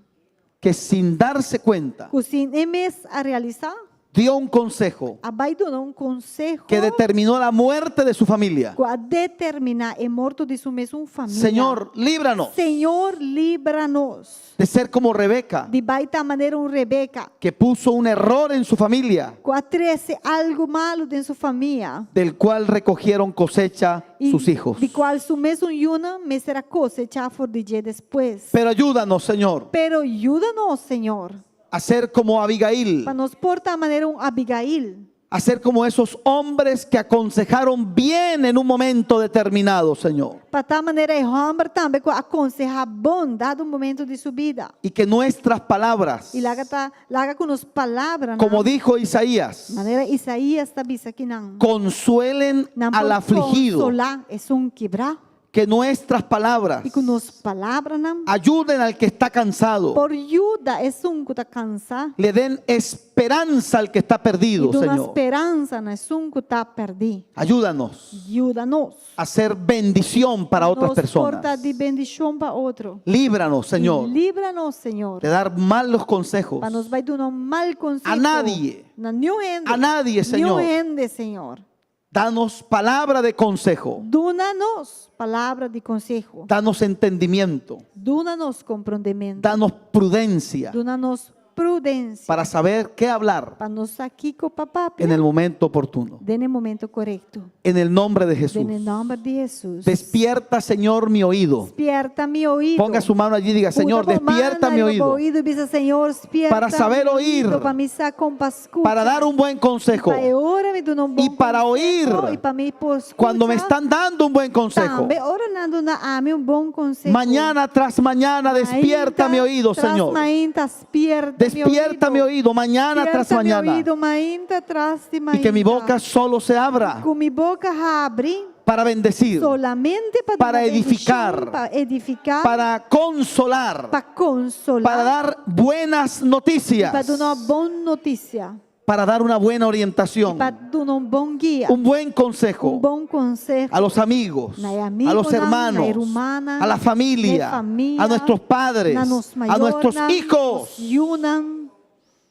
que sin darse cuenta ku sin e mes a realisá, dio un consejo a bai duna un konseho que determinó la muerte de su familia. ku a determiná e morto di su mesun famia. Señor, líbranos Señor, libra nos de ser como Rebeca, di bai ta manera un Rebeca, que puso un error en su familia, ku a trese algu malu den su famia, del cual recogieron cosecha i sus hijos. di kual su mesun yunan mester a kosechá for di dje despues. Pero ayúdanos, Señor, Pero yuda nos, Señor, a ser como Abigail, pa nos por ta manera un Abigail, a ser como esos hombres que aconsejaron bien en un momento determinado, Señor. Pa ta manera e hòmber tambe ku a konsehá bon dado un momento di su bida. Y que nuestras palabras, I laga ta laga ku nos palabranan, como dijo Isaías, manera Isaías ta bisa akinan, consuelen nan al por afligido. konsolá esun kibrá. Que nuestras palabras I ku nos palabranan ayuden al que está cansado. por yuda esun ku ta kansá. Le den esperanza al que está I perdido, duna Señor. speransa na esun ku ta pèrdí. Ayúdanos Yuda nos. a ser bendición para otras Nos por ta personas. di bendishon pa otro. Líbranos, Señor, I libra nos, Señor, de dar malos consejos. pa nos bai duna un mal konseho. A nadie. Na niun hende. A nadie, Señor. Niun hende, Señor. Danos palabra de consejo. Duna nos palabra di konseho. Danos entendimiento. Duna nos komprondementu. Danos prudencia Duna nos prudensia. para saber qué hablar Pa nos sa kiko pa papia en el momento oportuno. den e momento korekto. En el nombre de Jesús. Den e nòmber di Hesus. Despierta, Señor, mi oído. Spierta mi oido. Ponga su mano allí y diga, Señor, Punta bo man despierta mi riba bo oído oido i bisa, Señor, spierta Para saber mi oido, oír. pa mi sa kon pa skucha. para dar un buen consejo. Pa e ora mi duna un bon Y para konseho, oír i pa mi por skucha. Cuando me están dando un buen consejo. Tambe ora nan duna ami un bon konseho. Mañana tras mañana despierta mi oído, Tras Señor. mainta, spierta mi Despierta mi oído mañana tras Spierta mi mañana. oido mainta tras di Y que mi mainta. boca solo se abra Ku mi boka habri para bendecir, solamente pa para duna edificar, bendishon, pa edifiká, para consolar, pa konsolá, para dar buenas noticias, pa duna bon notisia, para dar una buena orientación, pa duna un bon guia, un buen un consejo bon konseho a los amigos, Na e a amigunan, los na hermanos, e rumannan, a la na e familia, famia, a nuestros padres, na nos a nuestros mayornan, hijos. nos yunan.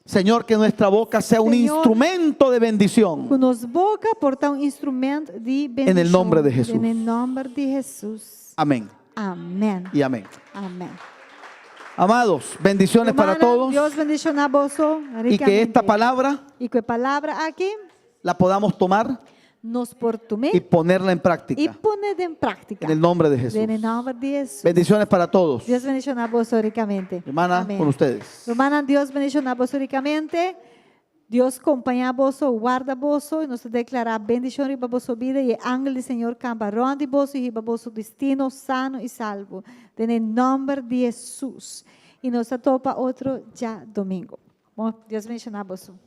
Señor, que nuestra boca sea un Señor, instrumento de bendición. Ku nos boka por ta un instrumento di bendishon. En el nombre de Jesús. Den e nòmber di Hesus. Amén Amèn. y amén. Amèn. Amados, bendiciones para Rumannan, todos Dios bendishoná boso y que esta rikamente. palabra I ku e palabra aki la podamos tomar. Nos por tum'é y ponerla en i práctica. Pon'é den práktika. En el nombre de Jesús. Den nòmber di Hesus. Bendiciones para todos. Dios bendishoná boso rikamente. Hermana, Amèn. con ustedes. Rumannan, Dios bendishoná boso rikamente. Dios kompañá boso, warda boso i nos ta deklará bendishon riba boso bida i e angel di Señor kampa rònt di boso i hiba boso destino sano i salvo. Den e nòmber di Hesus. I nos ta topa otro djadumingu. Bon, Dios bendishoná boso.